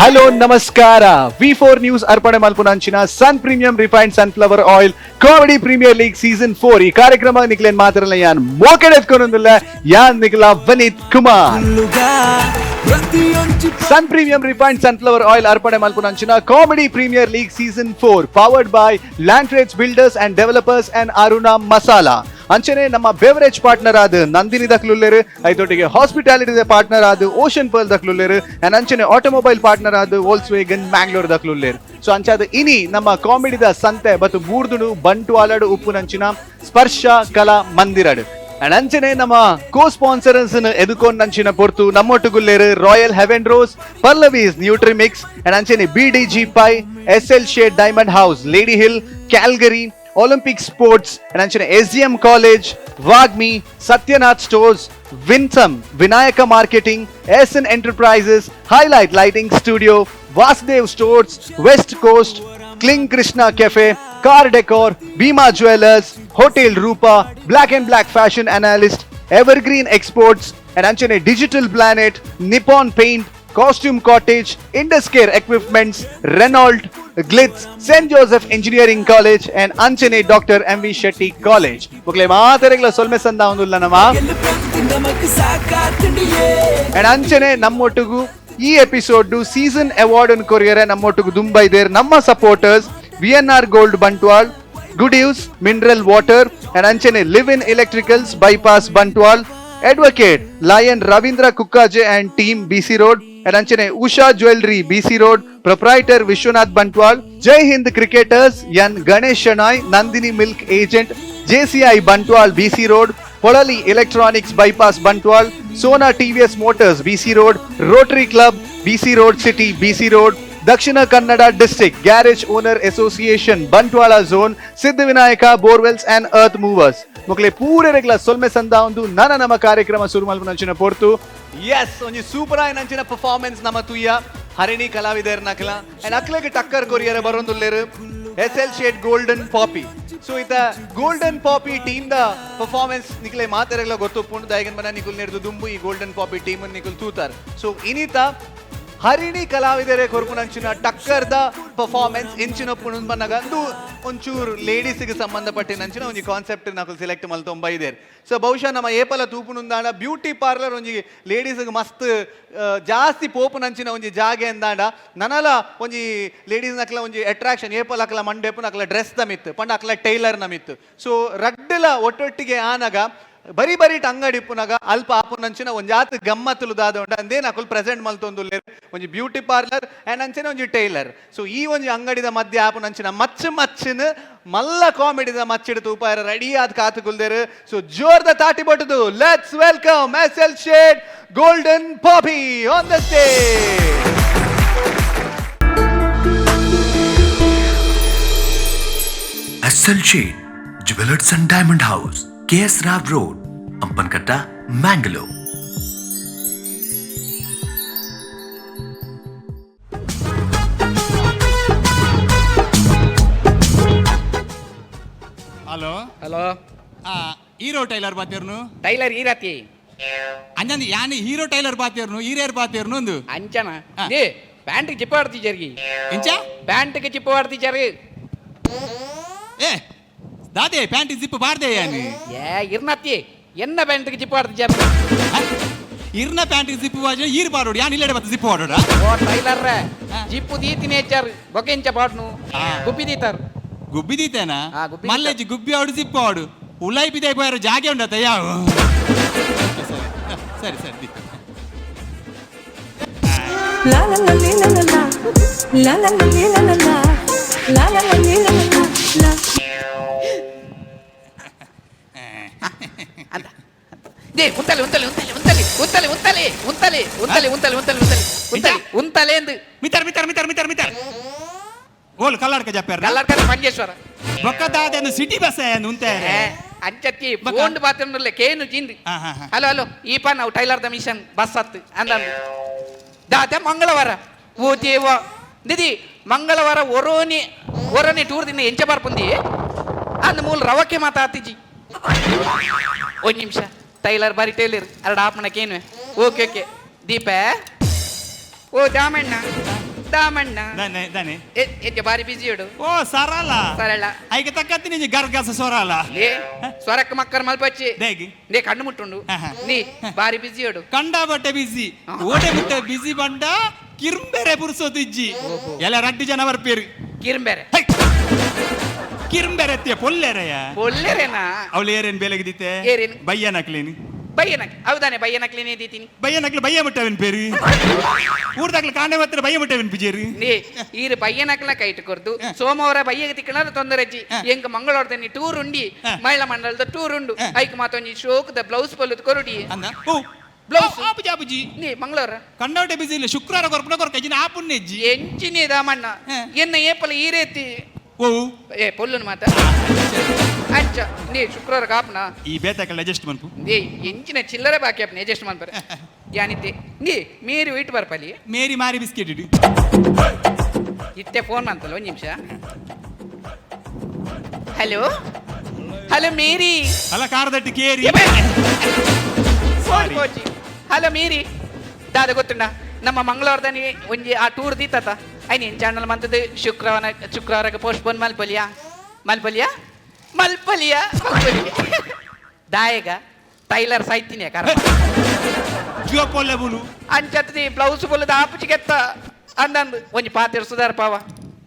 Hello ನಮಸ್ಕಾರ. ವಿ4 news ಅರ್ಪಣೆ ಮಲ್ಪುನಂಚಿನ Sun Premium refined sunflower oil comedy premier league season 4 ಈ ಕಾರ್ಯಕ್ರಮ ನಿಕ್ಲೇನ್ ಮಾತ್ರಲ್ಲ ಯಾನ್ ಮೋಕೆಡ್ ಎತ್ಕೊಂಡೊಂದುಲ್ಲ ಯಾನ್ ನಿಕ್ಲ Vineeth Kumar. Sun Premium refined sunflower oil ಅರ್ಪಣೆ ಮಲ್ಪುನಂಚಿನ comedy premier league season 4 powered by Land Trades Builders and Developers and Aruna Masala. ಅಂಚನೆ ನಮ್ಮ beverage partner ಆದ Nandini ದಕ್ಲುಲ್ಲೇರು, ಐತೊಟ್ಟಿಗೆ hospitality partner ಆದ ocean pearl ದಕ್ಲುಲ್ಲೇರು ಅಂಡ್ ಅಂಚನೆ ಆಟೋಮೊಬೈಲ್ ಪಾರ್ಟ್ನರ್ ಆದ ವೋಲ್ಸ್ ವೇಗನ್ ಮ್ಯಾಂಗ್ಳೂರ್ ದಕ್ಲುಲ್ಲೇರು. ಸೊ ಅಂಚಾದ ಇನಿ ನಮ್ಮ ಕಾಮಿಡಿದ ಸಂತೆ ಬತ್ತು ಬೂರ್ದುಡು ಬಂಟ್ವಾಲಡು ಉಪ್ಪುನಂಚಿನ ಸ್ಪರ್ಶ ಕಲಾ ಮಂದಿರಡು. ಅಂಡ್ ಅಂಚನೆ ನಮ್ಮ ಕೋ ಸ್ಪಾನ್ಸರ್ಸ್ ಎದುಕೊಂಡ್ ನಂಚಿನ ಪೊರ್ತು ನಮ್ಮೊಟ್ಟುಗುಲ್ಲೇರು Royal Heaven Rose, Pallavi's Nutrimix and ಅಂಚನೆ BDG Pai, S L Shet Diamond House, Lady Hill, Calgary, Olympic Sports and ಅಂಚನೆ S D M College, Vagmi, Satyanath Stores, Winsome, Vinayaka Marketing, S N Enterprises, Highlight Lighting Studio, Vasudev Stores, West Coast, Kling Krishna Cafe, Car Decor, Bhima Jewellers, Hotel Rupa, Black and Black Fashion Analyst, Evergreen Exports and ಅಂಚನೆ Digital Planet, Nippon Paint, Costume Cottage, Indus Care Equipments, Renault, Glitz, Saint Joseph Engineering College and ಅಂಚನೆ doctor M V Shetty College. ಮೊಕ್ಲೆ ಮಾತೆರೆಗ್ಲ ಸೊಲ್ಮೆ ಸಂದ ಒಂದುಲ್ಲ ನಮ್ಮ. ಅಂಡ್ ಅಂಚನೆ ನಮ್ಮೊಟ್ಟಿಗೂ ಈ episode season award ಅನ್ನು ಕೊರಿಯರೆ ನಮ್ಮೊಟ್ಟಿಗೂ ದುಂಬ ಇದೆ ನಮ್ಮ supporters V N R Gold Bantwal, Good Use Mineral Water and ಅಂಚನೆ Live In Electricals, Bypass, Bantwal, Advocate Lion Ravindra Kukkaje and team, BC Road and ಅಂಚನೆ Usha Jewellery, BC Road, proprietor Vishwanath Bantwal, Jai Hind Cricketers N Ganesh Shenoy, Nandini Milk Agent, JCI Bantwal, BC Road, Polali Electronics, Bypass, Bantwal, Sona TVS Motors, BC Road, Rotary Club, BC Road City, BC Road, Dakshina Kannada District Garage Owner Association, Bantwal Zone, Siddhivinayaka Borewells and Earth Movers. ಮೊಕ್ಲೆ ಪೂರೆರೆಗ್ಲ ಸೊಲ್ಮೆ ಸಂದ ಒಂದು ನನ ನಮ್ಮ ಕಾರ್ಯಕ್ರಮ ಶುರು ಮಲ್ಪುನಂಚಿನ ಪೊರ್ತು. S, ಒಂಜಿ super ಆಯಿನಂಚಿನ performance ನಮ್ಮ ತುಯ್ಯ ಹರಿಣಿ ಕಲಾವಿದರ್ ನಕಲ ಅಂಡ್ ಅಕ್ಲೆಗ್ ಟಕ್ಕರ್ ಕೊರಿಯರ ಬರೊಂದುಲ್ಲೇರು S L Shet golden poppy. So ಇತ golden poppy team the performance ನಿಕ್ಲೆ ಮಾತೆರೆಗ್ಲ ಗೊತ್ತುಪ್ಪುಂಡು. ದಾಯಗನ್ ಬನ ನಿಕುಲ್ ನೆರ್ದು ದುಂಬು ಈ ಗೋಲ್ಡನ್ ಪಾಪಿ ಟೀಮ್ ನಿಕುಲ್ ತೂತಾರ್. ಸೊ ಇನಿತ ಹರಿಣಿ ಕಲಾವಿದರೆ ಕೊರ್ಪುನಂಚಿನ ಟಕ್ಕರ್ದ ಪರ್ಫಾರ್ಮೆನ್ಸ್ ಇಂಚಿನ ಬಂದಾಗ ಅಂದು ಒಂಚೂರು ಲೇಡೀಸ್ಗೆ ಸಂಬಂಧಪಟ್ಟಿನಂಚಿನ ಒಂಜಿ ಕಾನ್ಸೆಪ್ಟ್ ನಕುಲು ಸೆಲೆಕ್ಟ್ ಮಲ್ತೊಂಬ ಇದ್ದೇರು. ಸೊ ಬಹುಶಃ ನಮ್ಮ ಏಪಲ ತೂಪುನುಂದಾಂಡ ಬ್ಯೂಟಿ ಪಾರ್ಲರ್ ಒಂಜಿ ಲೇಡೀಸ್ಗೆ ಮಸ್ತ್ ಜಾಸ್ತಿ ಪೋಪುನಂಚಿನ ಒಂಜಿ ಜಾಗೆ ಎಂದಾಂಡ ನನಲ ಒಂಜಿ ಲೇಡೀಸ್ ನಕ್ಲ ಒಂಜಿ ಅಟ್ರಾಕ್ಷನ್ ಏಪಲ ಅಕ್ಲ ಮಂಡೆಪು ಅಕ್ಲ ಡ್ರೆಸ್ the ಮಿತ್ತು ಪಂಡ ಅಕ್ಲ ಟೈಲರ್ ನ ಮಿತ್ತು. ಸೊ ರಡ್ಡಲ ಒಟ್ಟೊಟ್ಟಿಗೆ ಆನಗ ಬರಿ ಬರಿ ಅಂಗಡಿ ಇಪ್ಪುನಗ ಅಲ್ಪ ಆಪುನಂಚಿನ ಒಂಜಾತ್ ಗಮ್ಮತ್ತುಲು ದಾದ ಉಂಡು ಅಂದೇ ನಕುಲ್ ಪ್ರೆಸೆಂಟ್ ಮಲ್ತೊಂದುಲ್ಲೆರ್. ಒಂಜಿ ಬ್ಯೂಟಿ ಪಾರ್ಲರ್ ಅಂಡ್ ಅಂಚನೆ ಒಂಜಿ ಟೈಲರ್. ಸೊ ಈ ಒಂಜಿ ಅಂಗಡಿದ ಮಧ್ಯೆ ಆಪುನಂಚಿನ ಮಚ್ಚ ಮಚ್ಚಿನ ಮಲ್ಲ ಕಾಮಿಡಿದ ಮಚ್ಚಿಡ್ ತೂಪಾಯರ ರೆಡಿ ಆದ್ ಕಾತು ಕುಲ್ದೇರು. ಸೊ ಜೋರ್ದ ತಾಟಿ ಬಟ್ಟುದು let's welcome S L Shet Golden Poppy on the stage. SL Shet, Jewelers and Diamond House, KS Rao Road, Ampankatta, Mangalore. Hello. Hello. Hero tailor ಬಾತಿರ್ನು? Tailor ಈರತಿ. ಅಂಜಂದು ಯಾನಿ ಹೀರೋ ಟೈಲರ್ ಬಾತಿರ್ನು, ಹೀರೇರ್ ಬಾತಿರ್ನು ಒಂದು. ಅಂಚನ. ಆ. ಏ, ಪ್ಯಾಂಟ್ಗೆ ಚಿಪ್ಪ ಆಡ್ತಿಚಾರಿಗೆ. ಇಂಚ? ಪ್ಯಾಂಟ್ಗೆ ಚಿಪ್ಪ ಆಡ್ತಿಚಾರು. ಏ ದಾದೆ, ಪ್ಯಾಂಟ್ ಜಿಪ್ ಬಾರ್ದೆ ಯಾನಿ. ಏ ಇರ್ನತ್ತಿ, ಎನ್ನ ಪ್ಯಾಂಟ್ಗೆ ಚಿಪ್ಪ ಆಡ್ತಿಚಾರು? ಇರ್ನ ಪ್ಯಾಂಟ್ ಜಿಪ್ ಬಾಜು ಈರ್ ಬಾರೋಡು, ಯಾನ್ ಇಲ್ಲೆಡೆ ಬತ್ತ ಜಿಪ್ ಬಾರೋಡ. ಓ ಟೈಲರ್, ಆ. ಜಿಪ್ಪು ದೀತಿನಿ ಹೆಚ್ಚಾರು ಬೊಕೆಂಚ ಪಾಡ್ನು. ಆ. ಗುಬ್ಬಿ ದೀತಾರು. ಗುಬ್ಬಿ ದೀತೇನ? ಆ, ಗುಬ್ಬಿ. ಮಲ್ಲೆಜ್ಜಿ ಗುಬ್ಬಿ ಆಡು ಜಿಪ್ ಆಡು ಉಲೈ ಬಿದೆ ಪೋಯರ ಜಾಗೆ ಉಂಡತ್ತ ಯಾವ. ಸರಿ ಸರಿ ಸರಿ. La la la li la la la la la la li la la la la la la li la la la la. ಅಂತ they ಉಂತಲೆ ಉಂತಲೆ ಉಂತಲೆ ಉಂತಲೆ ಉಂತಲೆ ಉಂತಲೆ ಉಂತಲೆ ಉಂತಲೆ ಉಂತಲೆ ಉಂತಲೆ ಉಂತಲೆ ಉಂತಲೆ ಉಂತಲೆ ಎಂದು. ಮಿತರ್ ಮಿತರ್ ಮಿತರ್ ಮಿತರ್ ಮಿತರ್ ಓಲ್ ಕಲ್ಲಾಡ್ಕ ಜಪ್ಪೇರ್. ಕಲ್ಲರ್ಕಲ್ಲ ಮಂಜೇಶ್ವರ. ಬೊಕ್ಕ ದಾದೆ ಸಿಟಿ ಬಸ್ ಉಂತೆ? ಏ, ಅಂಚತ್ತಿ. ಬೊಕ್ಕ? ಫೋನ್ ಬಾತ್ರೂಮ್ನಲ್ಲೇ ಕೇನು ಜಿಂದು. ಹಾ, ಹಾ, ಹಾ. ಹಲೋ ಹಲೋ, ಈ ಪಾ ನಾವು ಟೈಲರ್ the mission bus ಹತ್ತು ಅಂದಂದು ದಾದ ಮಂಗಳವಾರ. ಓ ದೇವ ದಿದಿ, ಮಂಗಳವಾರ ಒರೋನಿ ಒರೋನಿ ಟೂರ್ ದಿನ ಎಂಚ ಬರ್ಪುಂದಿ ಅಂದ್ ಮೂಲ ರವಕ್ಕೆ ಮಾತಾತಿಜಿ. ಒಂದು ನಿಮಿಷ, ಟೈಲರ್ ಬಾರಿ ಟೈಲರ್ ಅರಡ ಆಪಣಕ್ಕೇನು. ಓಕೆ ಓಕೆ ದೀಪ. ಓ ದಾಮಣ್ಣ. Damanna. ದಾನೆ ದಾನೆ. ಎತ್ತೆ ಬಾರಿ ಬಿಸಿ ಇಡು. ಓ ಸರಳ. ಸರಳ. ಐಕೆ ತಕ್ಕತ್ತಿ ನಿಂಜಿ ಗರ್ಗಸ ಸೊರಲ. ಲೇ ಸ್ವರಕ್ಕೆ ಮಕ್ಕರ್ ಮಲ್ಪಚ್ಚಿ. ದೇಗಿ. ನೇ ಕಣ್ಣು ಮುಟ್ಟುಂಡು. ನೀ ಬಾರಿ ಬಿಸಿ ಇಡು. ಕಂಡ ಬಟ್ಟೆ ಬಿಸಿ ಓಡೆ ಬಿಟ್ಟ ಬಿಸಿ ಬಂಡ ಕಿರ್ಂಬೆರೆ ಪುರ್ಸೋತಿಜ್ಜಿ ಎಲ್ಲ ರಡ್ಡು ಜನ ಬರ್ಪೇರು. ಕಿರ್ಂಬೇರೆ. ಹೈ! ಕಿರ್ಂಬೆರೆ ಪೊಲ್ಲೆರೆಯ. ಒಳ್ಳೆರೇನಾ? ಅವಳು ಏರೇನ್ ಬೆಲೆಗಿದಿತ್ತೆ? ಏರೇನ್? ಬಯ್ಯನಕ್ಲೇನು. ಬಯ್ಯನಕ್ ಹೌದಾನೆ, ಬಯ್ಯನಕ್ಲೇನೆ ದೀತೀನಿ. ಬಯ್ಯನಕ್ಲು ಬಯ್ಯ ಮುಟ್ಟವಿನ ಪೇರು ಊರ್ದಾಗ್ಲು ಕಾಂಡೆ ಮಾತ್ರ ಬಯ್ಯ ಮುಟ್ಟವಿನ ಪಿಜೇರು. ನೀ ಈರು ಬಯ್ಯನಕ್ಲ ಕೈಟ್ ಕೊರ್ದು ಸೋಮವಾರ ಬಯ್ಯಗೆ ತಿಕ್ಕಣ ತೊಂದರೆ ಅಜ್ಜಿ. ಎಂಕ್ ಮಂಗಳವಾರದಲ್ಲಿ ಟೂರ್ ಉಂಡಿ. ಮಹಿಳಾ ಮಂಡಲದ ಟೂರ್ ಉಂಡು. ಐಕ್ ಮಾತೊಂಜಿ ಶೋಕದ ಬ್ಲೌಸ್ ಪೊಲ್ಲುದು ಕೊರುಡಿ. ಅಂದ ಓ. ಬ್ಲೌಸ್. ಆಪುಜಿ ಆಪುಜಿ. ನೀ ಮಂಗಳವಾರ ಕಂಡವಟೆ ಬಿಸಿ ಇಲ್ಲ, ಶುಕ್ರವಾರ ಕೊರ್ಪುನ ಕೊರ್ಕ ಇಜ್ಜಿನ ಆಪುನ್ನೆಜ್ಜಿ. ಎಂಚಿನಿ ದಾಮಣ್ಣ. ಎನ್ನ ಏಪಲ ಈರೇತಿ. ಓ. ಏ ಪೊಲ್ಲುನು ಮಾತ ಅಂಚ ನೀ ಶುಕ್ರವಾರ ಕಾಪನ. ಈ ಬೇತಕಲ್ ಅಡ್ಜಸ್ಟ್ ಮನ್ಪು. ನೀ ಎಂಚಿನ ಚಿಲ್ಲರೆ ಬಾಕಿ ಅಪ್ನ ಅಡ್ಜಸ್ಟ್ ಮನ್ಪರೆ ಯಾನಿತ್ತೆ. ನೀ ಮೀರಿ ಇಟ್ಟು ಬರ್ಪಲಿ. ಮೇರಿ ಮಾರಿ ಬಿಸ್ಕೆಟ್ ಇಡು. ಇತ್ತೆ ಫೋನ್ ಅಂತಲ್ಲ, ಒಂದು ನಿಮಿಷ. Hello hello Mary. ಅಲ್ಲ ಕಾರದಟ್ಟಿ ಕೇರಿ. ಫೋನ್ ಕೋಚಿ. ಹಲೋ ಮೇರಿ, ದಾದ ಗೊತ್ತುಂಡ, ನಮ್ಮ ಮಂಗಳವಾರದಲ್ಲಿ ಒಂಜಿ ಆ ಟೂರ್ ದೀತಾತ ಐನ್ ಏನ್ ಚಾನಲ್ ಮಂತದ್ದು ಶುಕ್ರವಾರ ಶುಕ್ರವಾರಕ್ಕೆ ಪೋಸ್ಟ್ ಪೋನ್ ಮಲ್ಪಲಿಯಾ ಮಲ್ಪಲಿಯಾ ಮಲ್ಪಲಿಯಾ ಮಲ್ಪಲಿಯಾ ದಾಯಗ ಟೈಲರ್ ಸಾಯ್ತೀನಿ ಕರ. ಜಿಯೋ ಪೊಲ್ಲೆ ಬುಲು. ಅಂಚತ್ತಿ ಬ್ಲೌಸ್ ಪೊಲ್ಲದ ಆಪುಚಿಗೆತ್ತ ಅಂದಂದು ಒಂಜಿ ಪಾತೆರ್ ಸುಧಾರ್ ಪಾವ.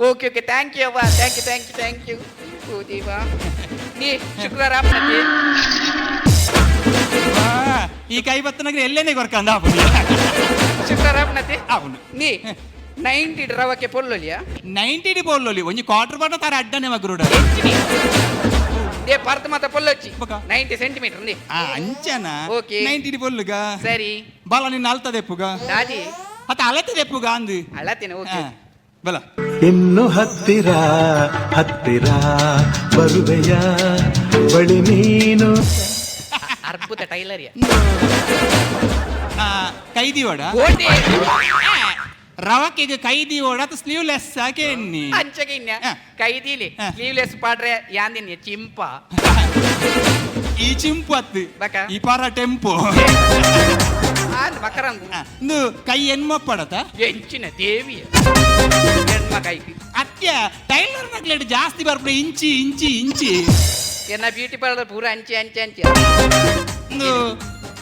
Okay okay, thank you ಅವ್ವ, thank you thank you thank you. ಓ ದೇವಾ, ನೀ ಶುಕ್ರವಾರ ಆಪನಕ್ಕೆ. ಆ, ಈ ಕೈ ಬತ್ತನಗ್ರೆ ಎಲ್ಲೇನೆ ಕೊರ್ಕಂದ ಆಪುನಿ. ಶುಕ್ರವಾರ ಆಪನತ್ತೆ. ಆಪುನು. ನೀ 90 ರವಕ್ಕೆ ಪೊಲ್ಲೊಲಿಯಾ? 90 ಡಿ ಪೊಲ್ಲೊಲಿ ಒಂಜಿ ಕ್ವಾರ್ಟರ್ ಬಣ್ಣ ತಾರ ಅಡ್ಡನೆ ಮಗ್ರುಡ. They ಪರ್ತ್ ಮಾತ ಪೊಲ್ಲೊಚ್ಚಿ. ಬೊಕ? 90 ಸೆಂಟಿಮೀಟರ್ ನೀ. ಆ ಅಂಚನ. ಓಕೆ. 90 ಡಿ ಪೊಲ್ಲುಗ. ಸರಿ. ಬಲ ನಿನ್ನ ಅಲ್ತದೆಪ್ಪುಗ. ದಾದಿ. ಅತ್ತ ಅಲತದೆಪ್ಪುಗ ಅಂದು. ಅಳತೇನೆ, ಓಕೆ. ಆ, ಬಲ. ಇನ್ನು ಹತ್ತಿರ ಹತ್ತಿರ ಬರುವೆಯ ಬಳಿ ನೀನು. ಅದ್ಭುತ ಟೈಲರ್. ಆ, ಕೈದಿ ಓಡ. ಓಟಿ. ರವಕ್ಕಿಗೆ ಕೈದಿ ಓಡ ಅದು ಸ್ಲೀವ್ ಲೆಸ್ ಆಕೆ ಎನ್ನಿ. ಅಂಚಗೆ ಇನ್ನ ಕೈದೀಲಿ. ಸ್ಲೀವ್ಲೆಸ್ ಪಾಡ್ರೆ ಯಾಂದಿನ್ಯ ಚಿಂಪ. ಈ ಚಿಂಪು ಅತ್ತು. ಬಕ. ಈ ಪಾರ ಟೆಂಪೋ. ಆಂದ್ ಬಕರಂದು. ಆ, ಇಂದು ಕೈ ಎನ್ಮಪ್ಪಡತ. ಎಂಚಿನ ದೇವಿಯ ಹೆಣ್ಮ ಕೈಗೆ. ಅತ್ಯ ಟೈಲರ್ ನಗ್ಲೇಟ್ ಜಾಸ್ತಿ ಬರ್ಪುಡೆ ಇಂಚಿ ಇಂಚಿ ಇಂಚಿ. ಎನ್ನ ಬ್ಯೂಟಿ ಪಾರ್ಲರ್ ಪೂರ ಅಂಚೆ ಅಂಚೆ ಅಂಚೆ. ಇಂದು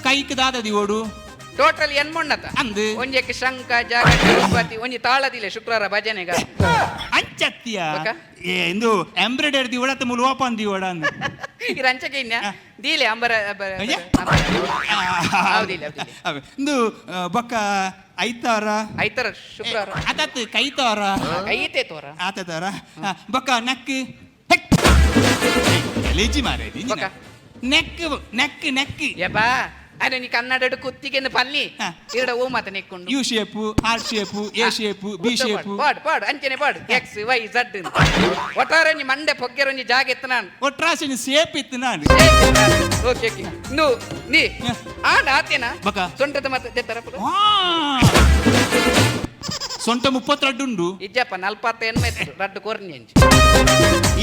ಕೈಕ್ ದಾದದಿ ಓಡು. ಟೋಟಲ್ ಎನ್ಮೊಣ್ಣತ. ಅಂದು. ಒಂಜಕ್ಕೆ ಶಂಕ ಜಾಗ ತಿರುಪತಿ ಒಂಜಿ ತಾಳದಿಲ್ಲ ಶುಕ್ರವಾರ ಭಜನೆಗ. ಅಂಚತ್ತಿಯ. ಬಕ? ಏ ಇಂದು ಎಂಬ್ರಾಯ್ಡರಿ the ಓಡತ್ತ ಮೂಲು ಓಪನ್ the ಓಡ ಅಂದು. ಇರ ಅಂಚಗೆ ಇನ್ನ ದೀಲೆ ಅಂಬರ ಅಂಬರ. ಅಯ್ಯ. ಹೌದಿಲ್ಲ ಹೌದಿಲ್ಲ. ಅವೇ. ಇಂದು ಆ, ಬೊಕ್ಕ ಐತಾರ. ಐತರ ಶುಕ್ರವಾರ. ಅತತ್ ಕೈತಾರ. ಐತೆ ತೋರ. ಆತತಾರ ಬೊಕ್ಕ ನೆಕ್ ಗಲೀಜಿ ಮಾರೇ. ಬೊಕ್ಕ? Neck neck neck. ಯಬ್ಬಾ, ಅರೆ ನೀ ಕನ್ನಡ ಕುತ್ತಿಗೆ ಪಲ್ಲಿ. ಇರಡ ಓ ಮಾತ ನೆಕ್ಕೊಂಡು. U shape, R shape, A shape, B shape. ಪಾಡು ಪಾಡು, ಅಂಚನೆ ಪಾಡು, X Y Z ಒಟ್ಟಾರೆ ಒಂಜಿ ಮಂಡೆ ಪೊಗ್ಗೆರ ಒಂಜಿ ಜಾಗ ಎತ್ತ ನಾನು. ಒಟ್ರಾಸಿನ ಶೇಪ್ ಇತ್ತು ನಾನು. ಓಕೆ ಓಕೆ, ನು ನೀ ಆಂಡ ಆತೇನಾ? ಬಕ. ಸೊಂಟದ ಮತ್ತೆ ತೆತ್ತರ. ಆ. ಸೊಂಟ 32 ಉಂಡು. ಇಜ್ಜಪ್ಪ, ನಲ್ಪತ್ತ ಎಣ್ಮೆ ಇತ್ತು ರಡ್ಡು ಕೊರ್ನಿ ಇಂಚು.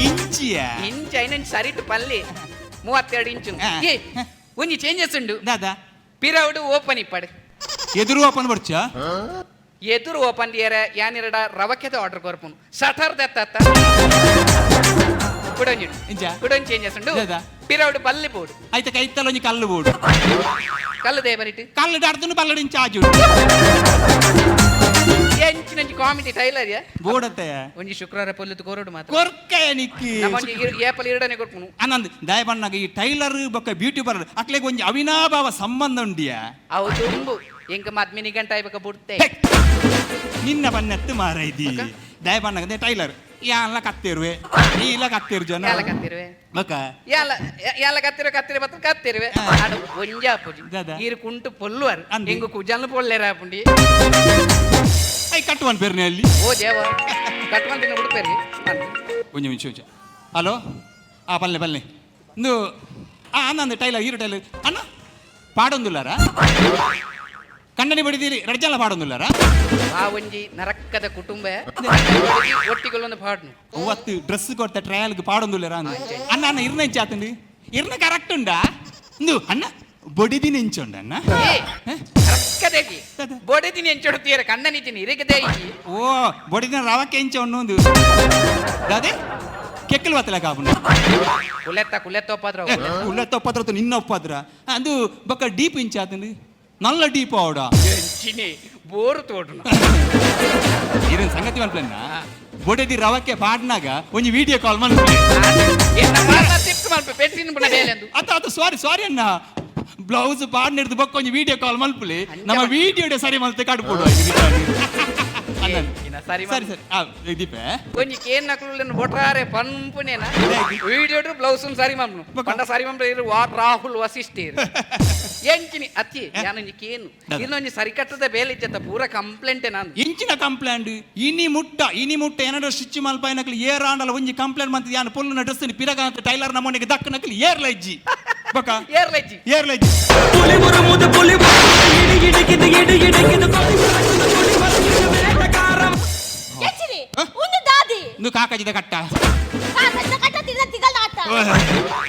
ಇಂಚಿಯ. ಇಂಚು ಐನಂಚು ಸರಿಟು ಪಲ್ಲಿ 32 ಇಂಚು. ಏ ಒಂಜಿ ಚೇಂಜಸ್ ಉಂಡು. ದಾದಾ? ಪಿರೌಡು ಓಪನ್ ಇಪ್ಪಡು. ಎದುರು ಓಪನ್ ಬರ್ಚ. ಎದುರು ಓಪನ್ ದಿಯರ ಯಾನಿರಡ ರವಕೆದ ಆರ್ಡರ್ ಕೊರ್ಪುನು ಸಠರ್ ದತ್ತ ಕುಡೊಂಜಿ. ಇಂಚ? ಕುಡೊಂಜಿ ಚೇಂಜಸ್ ಉಂಡು. ದಾದಾ? ಪಿರೌಡು ಬಲ್ಲಿ ಬೋಡು. ಆಯ್ತ ಕೈತಲ್ಲ ಒಂಜಿ ಕಲ್ಲು ಬೋಡು. ಕಲ್ಲು they ಬರಿಟ್. ಕಲ್ಲು ಡಾಡ್ದನು ಬಲ್ಲಡಿನ ಚಾಜು. ಎಂಚಿನಂಚಿ ಕಾಮಿಡಿ ಟೈಲರ್ ಯಾ. ಬೋಡತ್ತೆ. ಒಂಜಿ ಶುಕ್ರವಾರ ಪೊಲ್ಲುದು ಕೋರೋಡು ಮಾತ್ರ. ಕೊರ್ಕಯ ನಿಕ್ಕಿ. ನಮ್ಮ ಒಂಜಿ ಏಪಲ್ ಇರಡನೆ ಕೊರ್ಪುನು. ಅನಂದ್ ದಯಬಣ್ಣಗ ಈ ಟೈಲರ್ ಬೊಕ್ಕ ಬ್ಯೂಟಿ ಪಾರ್ಲರ್ ಅಕ್ಲೆಗ್ ಒಂಜಿ ಅವಿನಾಭಾವ ಸಂಬಂಧ ಉಂಡಿಯ. ಅವು ತುಂಬು ಎಂಕ ಮದ್ಮಿನಿ ಗಂಟ ಆಯ್ಬೇಕ ಬುಡ್ತೆ. ಹೆ! ನಿನ್ನ ಬಣ್ಣತ್ತು ಮಾರೈದಿ ದಯಬಣ್ಣಗ ಟೈಲರ್ ಯಾನ್ಲ ಕತ್ತಿರುವೆ ಈಲ ಕತ್ತಿರು ಜನ. ಯಾಲ ಕತ್ತಿರುವೆ? ಬೊಕ್ಕ. ಯಾಲ ಯಾಲ ಕತ್ತಿರುವೆ? ಕತ್ತಿರುವೆ ಬತ್ತ ಕತ್ತಿರುವೆ ಆಡ ಒಂಜಾಪುಜಿ. ದಾದಾ? ಈರು ಕುಂಟು ಪೊಲ್ಲುವರು. ಅಂದು. ಎಂಗು ಕುಜಲ್ನು ಪೊಲ್ಲೇರ ಆಪುಂಡಿ. I ಕಟ್ಟುವನ್ ಪೇರ್ನೆ ಅಲ್ಲಿ. ಓ ದೇವ, ಕಟ್ಕೊಂತಿನ ಬಿಡ್ಪೇರಿ. ಒಂಜಿ ನಿಮಿಷ ಒಂಜಿ. ಹಲೋ, ಆ ಪಲ್ಲೆ ಪಲ್ಲೆ ಇಂದು ಆ ಅಣ್ಣಂದು ಟೈಲರ್ ಈರು ಟೈಲರ್ ಅಣ್ಣ ಪಾಡೊಂದುಲ್ಲಾರ ಕಣ್ಣನಿ ಬಡಿದೀರಿ ರಡ್ಜಲ್ಲ ಪಾಡೊಂದುಲ್ಲಾರ. ಆ ಒಂಜಿ ನರಕ್ಕದ ಕುಟುಂಬ ಒಟ್ಟಿಗೊಳ್ಳೊಂದು ಪಾಡ್ನು. ಅವತ್ತು ಡ್ರೆಸ್ ಕೊಡ್ತ ಟ್ರಯಲ್ಗೆ ಪಾಡೊಂದುಲ್ಲಾರ ಅಂದು ಅಣ್ಣ ಅಣ್ಣ ಇರ್ನ ಇಂಚ ಆತಂದು ಇರ್ನ ಕರೆಕ್ಟ್ ಉಂಡಾ ಇಂದು ಅಣ್ಣ. ಬೊಡಿದಿನ ಇಂಚೊಂಡನ್ನ. ರಕ್ಕದೇಗಿ ಬೊಡೆದಿನ ಎಂಚೊಡು ತೀರ ಕಣ್ಣ ನಿಚಿನಿ ಇರಗದೇ. ಓ, ಬೊಡಿದಿನ ರವಕ್ಕೆ ಇಂಚ ಉಣ್ಣು ದಾದೆ ಕೆಕ್ಕಲು ಬತ್ತಲ ಕಾಪುನ. ಕುಲೆತ್ತ ಕುಲೆತ್ತ ಒಪ್ಪದ್ರ. ಕುಲೆತ್ತ ಒಪ್ಪದ್ರ, ನಿನ್ನ ಒಪ್ಪದ್ರ. ಅದು ಬೊಕ್ಕ ಡೀಪ್ ಇಂಚ ಆತಂದು, ನಲ್ಲ ಡೀಪ್ ಆವಡ. ಎಂಚಿನಿ ಬೋರು ತೋಡುನ. ಇದನ್ ಸಂಗತಿ ಮನ್ಪ್ಲನ್ನ, ಬೊಡೆದಿ ರವಕ್ಕೆ ಪಾಡ್ನಾಗ ಒಂಜಿ ವಿಡಿಯೋ ಕಾಲ್ ಮನ್ಪೆ. ಅತ್ತ ಅತ್ತ, ಸಾರಿ ಸಾರಿ ಅಣ್ಣ. ಬ್ಲೌಸ್ ಪಾಡ್ನಿಡ್ದು ಬೊಕ್ಕ ಒಂಜಿ ವಿಡಿಯೋ ಕಾಲ್ ಮಲ್ಪುಲಿ. ನಮ್ಮ ವಿಡಿಯೋ ಸರಿ ಮಲ್ತೆ ಕಾಡ್ಬೋದು. ಸರಿ. ಸರಿ ಸರಿ, ದೀಪೆ. ಒಂಜಿ ಕೇನ್ ನಕಲು ಬೊಟ್ರಾರೆ ಪನ್ಪುನೇನ, ವಿಡಿಯೋ ಬ್ಲೌಸ್ ಸರಿ ಮಲ್ಪು ಪಂಡ ಸರಿ ಮಲ್ಪು. ರಾಹುಲ್ ವಸಿಷ್ಠ ಎಂಚಿನಿ ಅತ್ತಿ, ಯಾನೊಂಜಿ ಕೇನು, ಇನ್ನೊಂಜಿ ಸರಿ ಕಟ್ಟದ ಬೇಲೆ ಇಜ್ಜತ್ತ, ಪೂರ ಕಂಪ್ಲೇಂಟ್ ನಾನು. ಇಂಚಿನ ಕಂಪ್ಲೇಂಟ್? ಇನಿ ಮುಟ್ಟ ಇನಿ ಮುಟ್ಟ ಏನಾದ್ರು ಸ್ಟಿಚ್ ಮಲ್ಪಾಯಿನಕ್ಲು ಏರಾಂಡಲ ಒಂಜಿ ಕಂಪ್ಲೇಂಟ್ ಮಂತ್ ಯಾನ್ ಪೊಲ್ಲುನ ಡ್ರೆಸ್ ಪಿರಗಾಂತ ಟೈಲರ್ ನಮೋನಿಗೆ ದಕ್ಕ ನಕಲು ಏರ್ಲ ಇಜ್ಜಿ ಬೊಕ. ಏರ್ಲ ಇಜ್ಜಿ. ಏರ್ಲ ಇಜ್ಜಿ. ಎಚ್ಚಿರಿ ಒಂದು ದಾದಿ. ಇಂದು ಕಾಕಜಿದ ಕಟ್ಟ. ಕಾಕಜಿದ ಕಟ್ಟ ತಿನ್ನ ತಿಗಲ್ದ ಆಟ.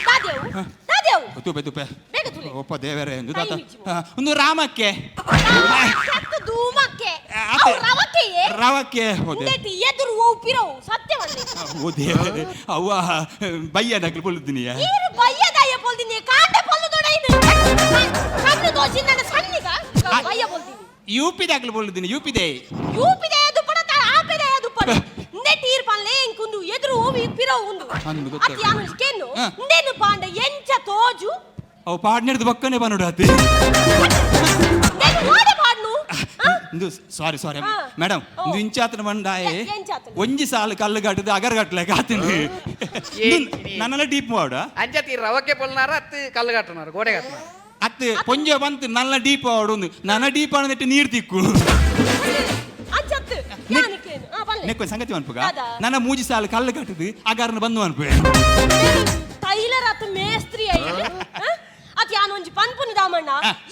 ದಾದೆವು ದಾದೆವು. ತುಪೆ ತುಪೆ. ಬೇಗ ತುಲೆ. ಒಪ್ಪ ದೇವರೇ ಎಂದು ತಾತ. ಕೈ ಬಿಚ್ಚು. ಒಂದು ರಾಮಕ್ಕೆ. ಸತ್ತು ಧೂಮಕ್ಕೆ. ಆತೆ. ಅವು ರವಕ್ಕೆಯೇ. ರವಕ್ಕೆ ಹೋದೆ. ಉಂದೆಟ್ ಎದುರು ಓ ಪಿರವು ಸತ್ಯವನ್ನೇ. ಓ ದೇವರೇ, ಅವ್ವ ಬಯ್ಯ ನಕಲು ಪೊಲ್ಲುದಿನಿಯ. ಈರು ಬಯ್ಯದಾಯ ಪೊಲ್ದಿನಿ, ಕಾಂಡೆ ಪೊಲ್ಲು ದೊಡೈನು ಕಣ್ಣು ದೋಷಿ ನನ್ನ ಸನ್ನಿಗ ಬಯ್ಯ ಪೊಲ್ದಿನಿ. ಯೂಪಿದಾಗ್ಲು ಪೊಲ್ಲುದಿನಿ, ಯೂಪಿದೆ. ಯೂಪಿದೆ ದುಪ್ಪಡ ಆಪಿದೆ ದುಪ್ಪಡ. ಉಂದೆಟ್ ಈರ್ ಪನ್ಲೆ ಇಂಕುಂದು ಎದುರು ಓವಿ ಪಿರವು ಉಂದು. ಅಂದು ಗೊತ್ತಾಗ್ತದೆ. ಅತಿ ಯಾನು ಕೇನು. ಉಂದೇನು ಪಾಂಡ ಎಂಚ ತೋಜು. ಅವು ಪಾಡ್ನಿಡ್ದು ಬಕ್ಕನೆ ಬನ್ನುಡಾತಿ. ಉಂದೇನು ಓಡೆ ಪಾಡ್ನು ಆ? ಇಂದು ಸಾರಿ ಸಾರಿ. ಮೇಡಮ್. ಓ. ಇಂದು ಇಂಚಾತನ ಬಂಡಾಯೆ. ಎಂಚಾತನ? ಒಂಜಿ ಸಾಲು ಕಲ್ಲು ಕಟ್ಟದು ಅಗರ್ ಕಟ್ಲೆ ಕಾತಿನಿ. ನನ್ನೆಲ್ಲ ಡೀಪ್ ಮಾಡ. ಅಂಚತಿ ರವಕ್ಕೆ ಪೊಲ್ನಾರ ಅತ್ತು ಕಲ್ಲು ಕಟ್ಟುನಾರ ಗೋಡೆ ಕಟ್ಟುನಾರ. ಅತ್ತು ಪೊಂಜೆ ಬಂತು ನಲ್ಲ ಡೀಪ್ ಆವಡು ಒಂದು ನನ್ನ ಡೀಪ್ ಆಡದಿಟ್ಟು ನೀರು ತಿಕ್ಕು. ಅಂಚತ್ತು ಯಾನು ಕೇನು ಆ ಪನ್ಲೆ. ನೆಕ್ಕು ಸಂಗತಿ ಮನ್ಪುಗ. ದಾದಾ? ನನ್ನ ಮೂಜಿ ಸಾಲು ಕಲ್ಲು ಕಟ್ಟದು ಅಗರ್ನ ಬಂದು ಮನ್ಪು. ಟೈಲರ್ ಅತ್ ಮೇಸ್ತ್ರಿ ಅಯ್ಯ ಅತ್ ಯಾನ್ ಒಂಜಿ ಪನ್ಪುನು ದಾಮಣ್ಣ,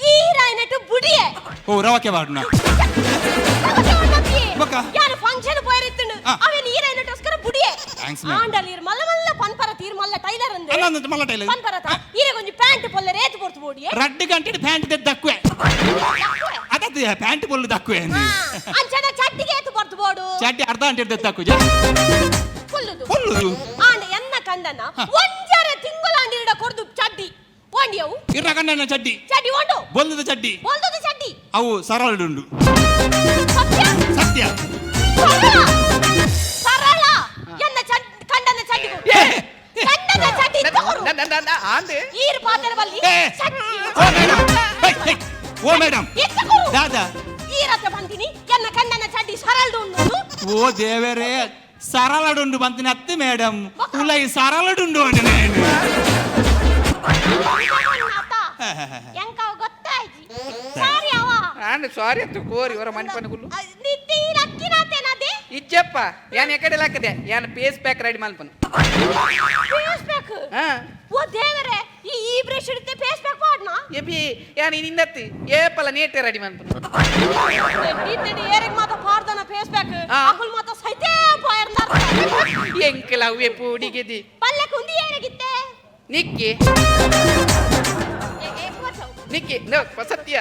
ಈರಾಯನಟ್ಟು ಬುಡಿಯೆ. ಓ, ರವಕ್ಕೆ ಬಾಡುನ. ಬೊಕ್ಕ? ಯಾನು ಫಂಕ್ಷನ್ ಪೋಯಿರಿತ್ತುಂಡು. ಅವೇನು ಈರಾಯನಟ್ಟೋಸ್ಕರ ಬುಡಿಯೆ. Thanks, ma'am. ಆಂಡಲ್ ಈರ್ ಮಲ್ಲ ಮಲ್ಲ ಪನ್ಪರ ತೀರ್ ಮಲ್ಲ ಟೈಲರ್ ಅಂದೆ. ಅಲ್ಲ, ಅಂದ್ ಮಲ್ಲ ಟೈಲರ್. ಪನ್ಪರತ ಈರೆ ಒಂಜಿ ಪ್ಯಾಂಟ್ ಪೊಲ್ಲೆ ರೇತ್ ಪೊರ್ತು ಬೋಡಿಯೆ. ರಡ್ಡು ಗಂಟೆ ಪ್ಯಾಂಟ್ ದಕ್ಕುವೆ. ಅದತ್ತು ಪ್ಯಾಂಟ್ ಪೊಲ್ಲು ದಕ್ಕುವೆ. ಅಂಚನ ಚಟ್ಟಿಗೆ ಏತು ಪೊರ್ತು ಬೋಡು? ಚಡ್ಡಿ ಅರ್ಧ ಗಂಟೆ ದಕ್ಕು. ಪೊಲ್ಲುದು. ಪೊಲ್ಲುದು. ಆಂಡ ಎನ್ನ ಕಂಡನ ಒಂಜರೆ ತಿಂಗುಲಾಂಡಿರಡ ಕೊರ್ದು ಚಡ್ಡಿ ಓಂಡಿಯವು. ಇರ್ನ ಕಂಡನ ಚಡ್ಡಿ? ಚಡ್ಡಿ ಓಂಡು. ಬೊಲ್ಲದ ಚಡ್ಡಿ. ಬೊಲ್ದುದ ಚಡ್ಡಿ. ಅವು ಸರಳುಂಡು. ಸತ್ಯ? ಸತ್ಯ. ಸರಳ ಸರಳ ಎನ್ನ ಕಂಡನ ಚಡ್ಡಿ ಕೊಡು. ಕಂಡನ ಚಡ್ಡಿ ತಗೊರು. ಆಂದೆ. ಈರ್ ಪಾತ್ರ ಬಲ್ಲಿ. ಏ. ಚಡ್ಡಿ. ಓ ಮೇಡಮ್, ಓ ಮೇಡಮ್. ಎತ್ತ ಕೊರು. ದಾದಾ? ಈರತ್ತ ಬಂದಿನಿ, ಎನ್ನ ಕಂಡನ ಚಡ್ಡಿ ಸರಳ್ದು ಉಂಡು. ಓ ದೇವರೇ, ಸರಳಡುಂಡು ಬಂತಿನ ಅತ್ತು ಮೇಡಮ್, ಉಲೈ ಸರಳಡುಂಡು ಅಂದೆ నేను. ಎಂಕ ಗೊತ್ತಾಯ್ತು, ಸಾರಿ ಅವ. ಆಂಡ್ ಸಾರಿ ಅತ್ತು ಕೋರಿ ಹೊರ ಮನ್ಪನ ಕುಲ್ಲು. ನಿತ್ತಿ ಲಕ್ಕಿನಾತೇನದೆ. ಇಜ್ಜಪ್ಪ, ಯಾನ್ ಎಕಡೆ ಲಾಕದೆ, ಯಾನ್ ಪೇಸ್ ಪ್ಯಾಕ್ ರೆಡಿ ಮಲ್ಪನು. Face pack? ಹಾ. ಓ ದೇವರೇ, ಈ ಈ ಬ್ರಷ್ ಹಿಡಿತೆ ಫೇಸ್ ಪ್ಯಾಕ್ ಪಾಡ್ನಾ? ಎಬಿ, ಯಾನ್ ನಿನ್ನತ್ತಿ ಏಪಲ ನೇಟೆ ರೆಡಿ ಮಲ್ಪನು. ನಿತ್ತಿ ಏರೆಗ್ ಮಾತ ಪಾಡ್ದನ ಫೇಸ್ ಪ್ಯಾಕ್? ಅಕುಲ್ ಮಾತ ಸೈತೆ ಪಾಯರ್ದಾರ. ಎಂಕಲ ಅವ್ವೆ ಪೂಡಿಗೆದಿ. ಪಲ್ಲೆ ಕುಂದಿ ಏರೆಗಿತ್ತೆ? ನಿಕ್ಕಿ. ನಿಕ್ಕಿ ನೋ ಸತ್ಯ.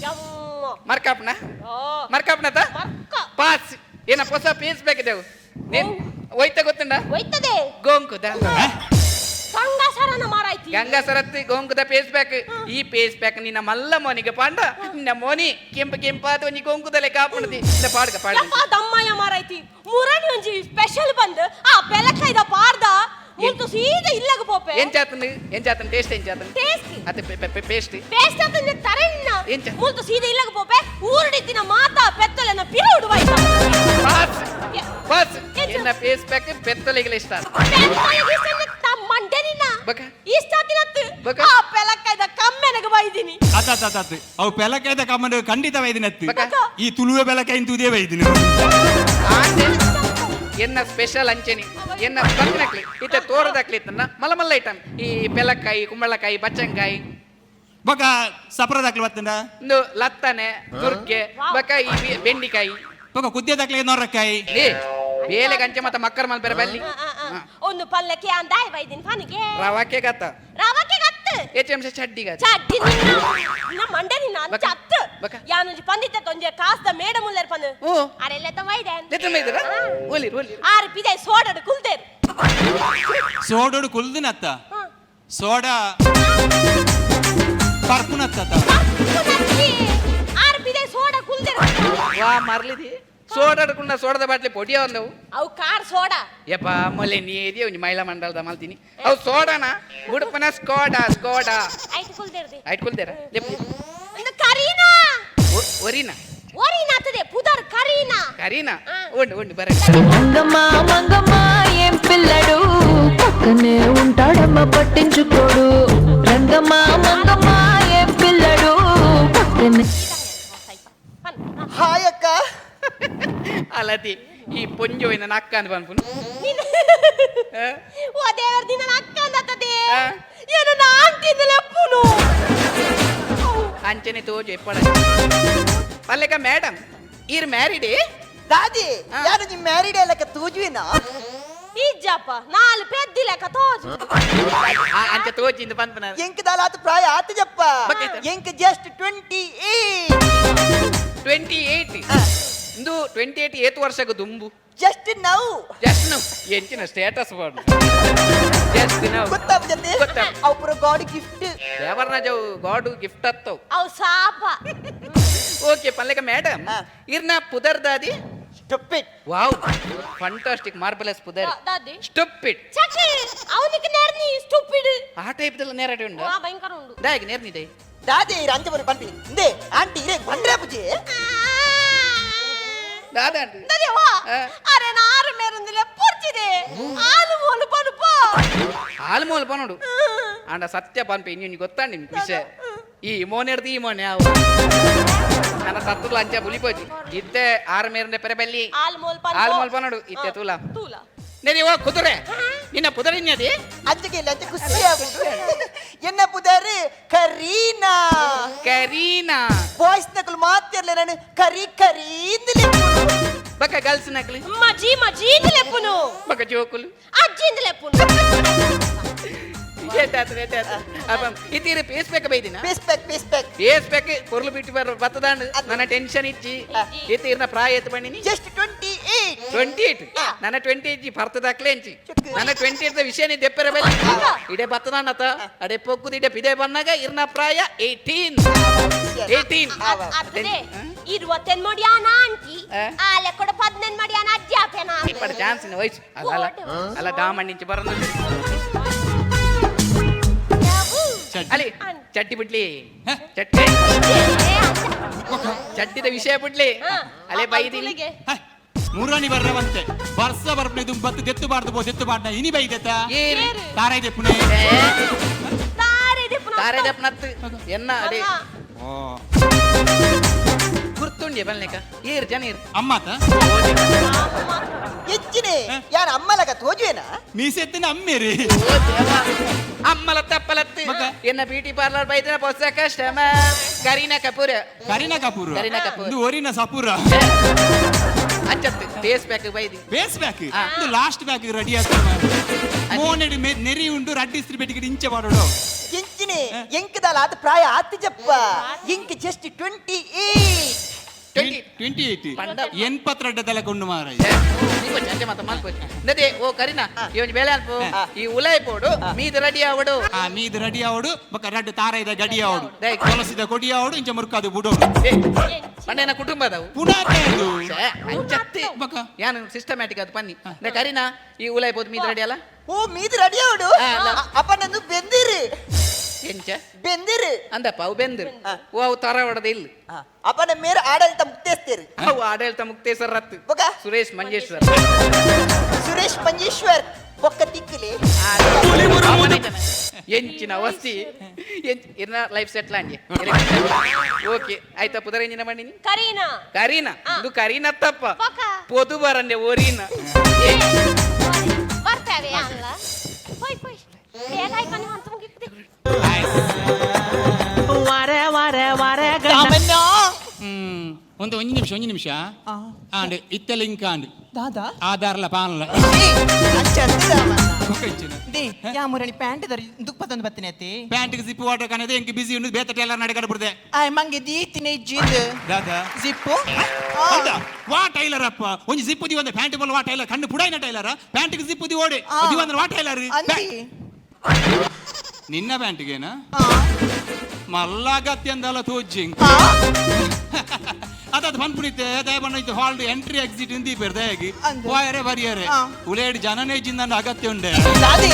ಯಮ್ಮ. ಮರ್ಕಾಪ್ನ. ಓ. ಮರ್ಕಾಪ್ನತ. ಮರ್ಕ. ಪಾಸ್ ಏನ ಹೊಸ ಪೇಸ್ ಬೇಕಿದ್ದೆವು ನೀನ್ ಒಯ್ತ ಗೊತ್ತುಂಡ? ಒಯ್ತದೆ. ಗೋಂಕುದ. ಗಂಗಾಸರನ ಮಾರಾಯ್ತಿ. ಗಂಗಾಸರತ್ತಿ ಗೋಂಕುದ ಪೇಸ್ ಪ್ಯಾಕ್. ಈ ಪೇಸ್ ಪ್ಯಾಕ್ ನಿನ್ನ ಮಲ್ಲ ಮೋನಿಗೆ ಪಾಂಡ, ನಿನ್ನ ಮೋನಿ ಕೆಂಪು ಕೆಂಪಾದ ಒಂಜಿ ಗೋಂಕುದಲೆ ಕಾಪುಣದಿ ಪಾಡ್ಗ ಪಾಡ್ಗ. ಯಪ್ಪ ದಮ್ಮಯ್ಯ ಮಾರಾಯ್ತಿ, ಮುರಣಿ ಒಂಜಿ ಸ್ಪೆಷಲ್ ಬಂದ್ ಆ ಪೆಲಕೈದ ಪಾರ್ದ ಮುಲ್ತು ಸೀದಾ ಇಲ್ಲಗ ಪೋಪೆ. ಎಂಚಾತನ್ ಎಂಚಾತನ್ ಟೇಸ್ಟ್ ಎಂಚಾತನ್? ಟೇಸ್ಟ್. ಅತ್ತೆ ಪೇಸ್ಟ್. ಪೇಸ್ಟ್ ಆತಂದ್ರೆ ತರಣ್ಣ. ಎಂಚ? ಮುಲ್ತು ಸೀದಾ ಇಲ್ಲಗ ಪೋಪೆ, ಊರುಡಿತ್ತಿನ ಮಾತಾ ಪೆತ್ತಲೆನ ಪಿರೌಡು ಬಾಯ್ತ. Pass pass. ಎಂಚ? ಎನ್ನ ಪೇಸ್ ಪ್ಯಾಕ್ ಪೆತ್ತಲಿಗೆ ಇಷ್ಟ. ಮಂಡೆ ನಿನ್ನ. ಬಕ? ಇಷ್ಟ ಆತಿನತ್ತು. ಬಕ? ಆ ಪೆಲಕೈದ ಕಮ್ಮೆನಗ ಬೈದಿನಿ. ಅತ್ತ ಅತ್ತ ಅತ್ತ, ಅವು ಪೆಲಕಾಯ್ದ ಕಮ್ಮನ ಖಂಡಿತ ವೈದಿನತ್ತು. ಬಕ? ಈ ತುಳುವೆ ಬೆಲಕಾಯಿ ತುದೇ ವೈದಿನ. ಆಂಡೆ ಎನ್ನ ಸ್ಪೆಷಲ್ ಅಂಚೆನಿ ಎನ್ನ ಬಕ್ನಕ್ಲಿ ಇತ್ತೆ ತೋರದಾಕ್ಲಿ ಇತ್ತನ್ನ ಮಲ್ಲ ಮಲ್ಲ ಐಟಮ್, ಈ ಪೆಲಕ್ಕಾಯಿ, ಕುಂಬಳಕಾಯಿ, ಬಚ್ಚಂಕಾಯಿ. ಬೊಕ ಸಪ್ರದಾಕ್ಲು ಬತ್ತಂಡ? ಇಂದು ಲತ್ತನೆ ತುರ್ಕೆ, ಬಕ ಈ ಬೆಂಡಿಕಾಯಿ. ಬೊಕ ಕುದ್ದೆ ದಾಕ್ಲೆ ನೊರಕಾಯಿ. ಏ ಬೇಲೆ ಗಂಚೆ ಮತ್ತ ಮಕ್ಕರ್ ಮಲ್ಪೆರ ಬಲ್ಲಿ. ಒಂದು ಪಲ್ಲಕ್ಕಿ ಅಂದಾಯ್ ಬೈದಿನಿ ಫನಿಗೆ. ರವಾಕೆ ಗತ್ತ. ರವಕ್ಕೆ ಗತ್ತ. ಅತ್ತು. ಎಚ್ ಚಡ್ಡಿಗ ಚಡ್ಡಿ ನಿನ್ನ ನಿನ್ನ ಮಂಡೆ ನಿನ್ನ ಅಂಚ ಬಕ. ಅತ್ತು. ಬಕ. ಯಾನೊಂಜಿ ಪಂದಿತ್ತೆ ತೊಂಜೆ ಕಾಸ್ದ ಮೇಡ ಮುಲ್ಲೆರ್ ಪಂದು. ಓ. ಅರೆಲ್ಲ ತವೈದೆ. ಲೆತ್ತ ಮೈದರ ಒಲಿ ಒಲಿ. ಆರು ಪಿದೆ ಸೋಡಡು ಕುಲ್ದೇರು. ಸೋಡೋಡು ಕುಲ್ದಿನತ್ತ. ಸೋಡಾ ಪರ್ಪುನತ್ತ. ಆರು ಪಿದೆ ಸೋಡ ಕುಲ್ದೇರು. ವಾ ಮರ್ಲಿದಿ ಸೋಡಾಡ್ಕೊಂಡ ಸೋಡದ ಬಾಟ್ಲಿ ಪೊಡಿಯ ಒಂದವು. ಅವು ಕಾರ್ ಸೋಡಾ. ಯಪ್ಪ ಮೊಲೆ ನೀ ಏದಿ ಒಂಜಿ ಮಹಿಳಾ ಮಂಡಲದ ಮಲ್ತೀನಿ ಅವು ಸೋಡಾನ ಉಡುಪನ ಸ್ಕೋಡಾ ಸ್ಕೋಡಾ. ಐಟ್ ಕುಲ್ದೇರ್ದಿ. ಐಟ್ ಕುಲ್ದೇರ ಲೆಪ್ಪು. ಇಂದು ಕರೀನಾ. ಒರಿನಾ. ಒರಿನಾ ಅತ್ತದೆ ಪುದರ್ ಕರೀನಾ. ಕರೀನಾ. ಆ. ಉಂಡು ಉಂಡು ಬರ. మంగమ్మ మంగమ్మ ఏం పిల్లడు పక్కనే ఉంటాడమ్మ పట్టించుకోడు రంగమ్మ మంగమ్మ ఏం పిల్లడు పక్కనే. ಹಾಯ್ ಅಕ್ಕ. ಅಲತಿ ಈ ಪೊಂಜೋಯಿನ ಅಕ್ಕ ಅಂತ ಪನ್ಪುನು. ಓ ದೇವರ ದಿನ ಅಕ್ಕ ಅಂತದೆ. ಆ. ಏನು ನಾನ್ ತಿಂದಲೆಪ್ಪುನು. ಅಂಚನೆ ತೋಜು ಎಪ್ಪಡ ಪಲ್ಲೆಕ ಮೇಡಮ್ ಈರ್ ಮ್ಯಾರಿಡ್. ದಾದಿ. ಆ. ಯಾರು ನಿಮ್ಮ ಮ್ಯಾರಿಡ್ ಅಲ್ಲಕ್ಕ ತೂಜುವಿನ? ಇಜ್ಜಪ್ಪ ನಾಲ್ ಪೆದ್ದಿಲೆಕ್ಕ ತೋಜು. ಅಂಚ ತೋಜಿಂದ ಪನ್ಪುನ. ಎಂಕ್ ದಾಲ ಆತ ಪ್ರಾಯ ಆತ ಜಪ್ಪ. ಬಕ್ಕೈತ. ಎಂಕ್ ಜಸ್ಟ್ 28. 28 ಇಂದು 28 ಏತು ವರ್ಷಕ್ಕೆ ದುಂಬು. Just now. Just now ಎಂಚಿನ ಸ್ಟೇಟಸ್ ಬೋರ್ಡ್ ಜಸ್ಟ್ now. ಗೊತ್ತಾಪ ಜೊತೆ. ಗೊತ್ತಾಪ್. ಅವು ಪೂರ ಗಾಡ್ ಗಿಫ್ಟ್. ದೇವರ್ನ ಜವು ಗಾಡ್ ಗಿಫ್ಟ್ ಅತ್ತವು. ಅವು ಸಾಪ. ಓಕೆ ಪಲ್ಲೆಕ ಮೇಡಮ್ ಆ. ಇರ್ನ ಪುದರ್ ದಾದಿ? ಸ್ಟುಪಿಡ್. ವಾವ್ ಫಂಟಾಸ್ಟಿಕ್ ಮಾರ್ಬಲಸ್ ಪುದರ್. ದಾದಿ? ಸ್ಟುಪಿಡ್. ಚಕ್ಕೆ ಅವನಿಗೆ ನೇರ್ನಿ ಸ್ಟುಪಿಡ್. ಆ ಟೈಪ್ ದಲ್ಲ ನೇರಡೆ ಉಂಡು. ವಾ ಭಯಂಕರ ಉಂಡು. ದಾಗಿ ನೇರ್ನಿದೆ. ದಾದಿ ಇರ ಅಂಚೆ ಬರು ಪನ್ಪಿ ಇಂದೆ ಆಂಟಿ ಇರೇ ಬಂದ್ರೆ ಪೂಜೆ. ದಾದ ಆಂಟಿ. ದಾದಿ ವಾ. ಆ. ಅರೆ ನಾರು ಮೇರಂದಿಲ್ಲ ಪೊರ್ಚಿದೆ ಆಲು ಮೋಲು ಪನುಪ. ಹಾಲು ಮೋಲ್ ಪನೋಡು ಆಂಡ ಸತ್ಯ ಪನ್ಪೆ ಇನ್ನೊಂದು ಗೊತ್ತಾಂಡಿ ನಿಮ್ಗೆ ವಿಷಯ ಈ ಮೋನೆಡ್ದು ಈ ಮೋನೆ ಅವು ನನ್ನ ಸತ್ತುಲ ಅಂಚ ಬುಲಿಪೋಜಿ ಇತ್ತೆ ಆರು ಮೇರಂಡೆ ಪೆರೆ ಬಲ್ಲಿ. ಆಲು ಮೋಲ್ ಪನುಪ. ಆಲು ಮೋಲ್ ಪನೋಡು ಇತ್ತೆ ತೂಲ. ತೂಲ. ನೆರಿ ಓ ಕುದುರೆ ನಿನ್ನ ಪುದರ್ ಇನ್ಯದಿ? ಅಂಚೆಗೆ ಇಲ್ಲ ಅಂಚೆ ಖುಷಿ ಆಗುದು ಎನ್ನ ಪುದರ್ ಕರೀನಾ. ಕರೀನಾ. ಬಾಯ್ಸ್ ನಕಲು ಮಾತಿರ್ಲೆ ನಾನು ಕರಿ ಕರಿ ಇಂದಲೇ. ಬಕ ಗರ್ಲ್ಸ್ ನಕಲಿ. ಮಜಿ ಮಜಿ ಇಂದಲೆಪ್ಪುನು. ಬಕ ಜೋಕುಲು. ಅಜ್ಜಿ ಇಂದಲೆಪ್ಪುನು. ಏಟಾತು ಏಟಾತು ಅಪ್ಪ ಇತ್ತೀರಿ ಪೇಸ್ ಬೇಕ ಬೈದಿನ? Piece pack piece pack. Face ಬೇಕ ಕೊರ್ಲು ಬಿಟ್ಟು ಬರ ಬತ್ತದಾಂಡ್ ನನ್ನ ಟೆನ್ಷನ್ ಇಚ್ಚಿ ಇತ್ತೀರ್ನ ಪ್ರಾಯ ಎತ್ತು ಬಣ್ಣಿನಿ? ಜಸ್ಟ್ 28. 28 ನನ್ನ 28 ಭರ್ತದಾಕ್ಲೆ ಎಂಚಿ. ಚುಕ್ಕು. ನನ್ನ 28 ವಿಷಯ ದೆಪ್ಪರ ಬಲ್ಲಿ ಇಡೆ ಬತ್ತದಾಂಡತ ಅಡೆ ಪೊಕ್ಕುದು ಇಡೆ ಪಿದೆ ಬನ್ನಾಗ ಇರ್ನ ಪ್ರಾಯ 18 18. ಅತ್ತದೆ ಇರುವತ್ತೆನ್ ಮಡಿಯಾನ ಆಂಟಿ. ಆ. ಆಲೆ ಕೊಡ 18 ಮಡಿಯಾನ ಅಜ್ಜಿ ಆಪೇನ. ಇಪ್ಪಡ ಚಾನ್ಸ್ ವಯಸ್ಸು ಅಲ್ಲ ಅಲ್ಲ ಅಲ್ಲ ದಾಮಣ್ಣಿಂಚಿ ಬರಂದು. ಅಲ್ಲಿ ಚಟ್ಟಿ ಬಿಡ್ಲಿ ಚಟ್ಟಿ ಚಟ್ಟಿದ ವಿಷಯ ಬಿಡ್ಲಿ ಅಲೆ ಬೈದಿ. ಮೂರಾಣಿ ಬರ್ರವಂತೆ ಬರ್ಸ ಬರ್ಪನೆ ದುಂಬತ್ತು ದೆತ್ತು ಬಾರ್ದು ಬೋ ದೆತ್ತು ಬಾರ್ನ ಇನಿ ಬೈದೆತ. ಏರು. ತಾರೈ ದೆಪ್ಪುನೆ. ತಾರೆ ದೆಪ್ಪುನ. ತಾರೆ ದೆಪ್ಪನತ್ತು ಎನ್ನ ಅಡೆ. ಓ. ಗುರ್ತುಂಡಿ ಬಲ್ನೇಕ ಏರು ಜನ ಏರು. ಅಮ್ಮಾತ. ಹೆಚ್ಚಿನೇ ಯಾರ ಅಮ್ಮಲಕ ತೋಜುವೇನಾ? ಮೀಸೆತ್ತಿನ ಅಮ್ಮೇರಿ. ಅಮ್ಮಲ ತಪ್ಪಲತ್ತು. ಮಗ? ಎನ್ನ ಬ್ಯೂಟಿ ಪಾರ್ಲರ್ ಬೈದಿನ ಹೊಸ ಕಸ್ಟಮರ್ ಕರೀನಾ ಕಪೂರ್. ಕರೀನಾ ಕಪೂರ್. ಕರೀನಾ ಕಪೂರ್. ಇದು ಒರಿನ ಸಪೂರ. ಅಂಚತ್ತು ಫೇಸ್ ಪ್ಯಾಕ್ ಬೈದಿ. ಬೇಸ್ ಬ್ಯಾಕ್. ಆ. ಇದು ಲಾಸ್ಟ್ ಬ್ಯಾಕ್ ರೆಡಿ ಆಗ್ತದೆ ಮೋನೆಡು ನೆರಿ ಉಂಡು ರಡ್ಡಿ ಇಸ್ತ್ರಿ ಬೆಟ್ಟಿಗೆ ಇಂಚೆ ಮಾಡೋಡು. ಎಂಚಿನೇ ಎಂಕ್ ದಾಲ ಆತ ಪ್ರಾಯ ಆತ ಜಪ್ಪ ಎಂಕ್ ಜಸ್ಟ್ 28. 20. 28. ಪಂಡ. ಎನ್ಪತ್ತೆರಡು ಕೊಂಡು ಮಾರ. ನೀ ಅಂಚೆ ಮಾತ ಮಲ್ಪೊಚ್ಚಿ ನದೇ ಓ ಕರೀನಾ ಈ ಒಂಜಿ ಬೇಳೆ ಅಲ್ಪ ಈ ಉಲಾಯ್ ಪೋಡು ಮೀದ ರೆಡಿ ಆವಡು. ಆ ಮೀದ್ ರೆಡಿ ಆವಡು ಬೊಕ ರಡ್ಡು ತಾರೈದ ಗಡಿ ಆವಡು. ದೈ. ತುಳಸಿದ ಕೊಡಿ ಆವಡು ಇಂಚ ಮುರ್ಕಾದು ಬುಡೋಡು. ಏ ಪಂಡೇನ ಕುಟುಂಬದವು. ಪುನಃ ಅದು. ಛೇ, ಅಂಚತ್ತಿ. ಬೊಕ ಯಾನು ಸಿಸ್ಟಮ್ಯಾಟಿಕ್ ಅದು ಪನ್ನಿ ನೆ ಕರೀನಾ ಈ ಉಲಾಯ್ ಪೋದು ಮೀದ ರೆಡಿ ಅಲ್ಲ. ಓ ಮೀದ್ ರೆಡಿ ಆವಡು. ಆ, ಅಲ್ಲ. ಅಪ್ಪ ನಂದು ಬೆಂದಿರು. ಎಂಚ? ಬೆಂದಿರು. ಅಂದಪ್ಪ ಅವು ಬೆಂದಿರು. ಓ ಅವು ತರ ಹೊಡೆದ ಇಲ್ಲ. ಅಪ್ಪ ನಮ್ಮ ಮೇರೆ ಆಡಳಿತ ಮುಕ್ತೇಸ್ತೀರಿ. ಅವು ಆಡಳಿತ ಮುಕ್ತೇಶ್ವರ ರತ್ತು. ಬೊಕ? ಸುರೇಶ್ ಮಂಜೇಶ್ವರ್. ಸುರೇಶ್ ಮಂಜೇಶ್ವರ್ ಬೊಕ್ಕ ತಿಕ್ಕಲಿ. ಎಂಚಿನ ಅವಸ್ಥಿ ಇರ್ನ ಲೈಫ್ ಸೆಟ್ಲ್ ಅಂಜೆ. ಓಕೆ ಆಯ್ತಾ ಪುದರ ಎಂಜಿನ ಮಾಡಿನಿ? ಕರೀನಾ. ಕರೀನಾ. ಇದು ಕರೀನಾ ತಪ್ಪ. ಬೊಕ? ಪೊದು ಬರಂದೆ ಒರೀನ. ಬರ್ತೇವೆ ಅಲ್ಲ ಪೋಯ್ ಪೋಯ್ ಬೇಗ ಆಯ್ತಾನೆ ಅಂತ ಮುಗಿತ್ತದೆ. ಹ್ಮ್. ಒಂದು ಒಂಜಿ ನಿಮಿಷ, ಒಂಜಿ ನಿಮಿಷ. ಆಂಡ್ ಇತ್ತೆ ಲಿಂಕ್ ಆಂಡ್. ದಾದಾ? ಆಧಾರ್ಲ ಪಾನ್ಲ. ಅಂಚ ಅತ್ತ್ ದಾಮಣ್ಣ. ಬೊಕ್ಕ ಇಚ್ಚಿನ. They yeah Murali pant ದರಿ ದುಪ್ಪತ್ತೊಂದು ಬತ್ತಿನ ಅತ್ತೆ. ಪ್ಯಾಂಟ್ಗೆ ಜಿಪ್ ವಾಟರ್ ಕಾಣದೆ ಎಂಕ್ ಬಿಸಿ ಉಂಡು, ಬೇತ ಟೈಲರ್ ನಡೆ ಕಡಬಿಡ್ದೆ. ಆಯ್ ಮಂಗೆ ದೀತಿನ ಇಜ್ಜಿಂದು. ದಾದಾ? ಜಿಪ್ಪು. ಹೌದಾ? ವಾ ಟೈಲರ್ ಅಪ್ಪ, ಒಂಜಿ ಜಿಪ್ ದಿವಂದ ಪ್ಯಾಂಟ್ ಬೋಲ್. ವಾ ಟೈಲರ್, ಕಣ್ಣು ಪುಡಾಯಿನ ಟೈಲರ್. ಪ್ಯಾಂಟ್ಗೆ ಜಿಪ್ the ಓಡೆ ದಿವಂದ್ರ ವಾ ಟೈಲರ್? ಅಂದಿ. ನಿನ್ನ ಪ್ಯಾಂಟ್ಗೇನಾ? ಮಲ್ಲ ಅಗತ್ಯಂದಲ್ಲ ತೋಜಿ. ಅದಾದ ಪನ್ಪುಣಿತೆ ದಯ ಬಣ್ಣ ಇತ್ತು ಹಾಲ್ಡ್ ಎಂಟ್ರಿ ಎಕ್ಸಿಟ್ ಇಂದಿ ಪೇರ್ ದಯಗಿ. ಅಂದು. ಪೋಯರೆ ಬರಿಯರೆ. ಉಲೇಡ್ ಜನನೇ ಜಿಂದಂಡ ಅಗತ್ಯ ಉಂಡೆ. ದಾದಿ?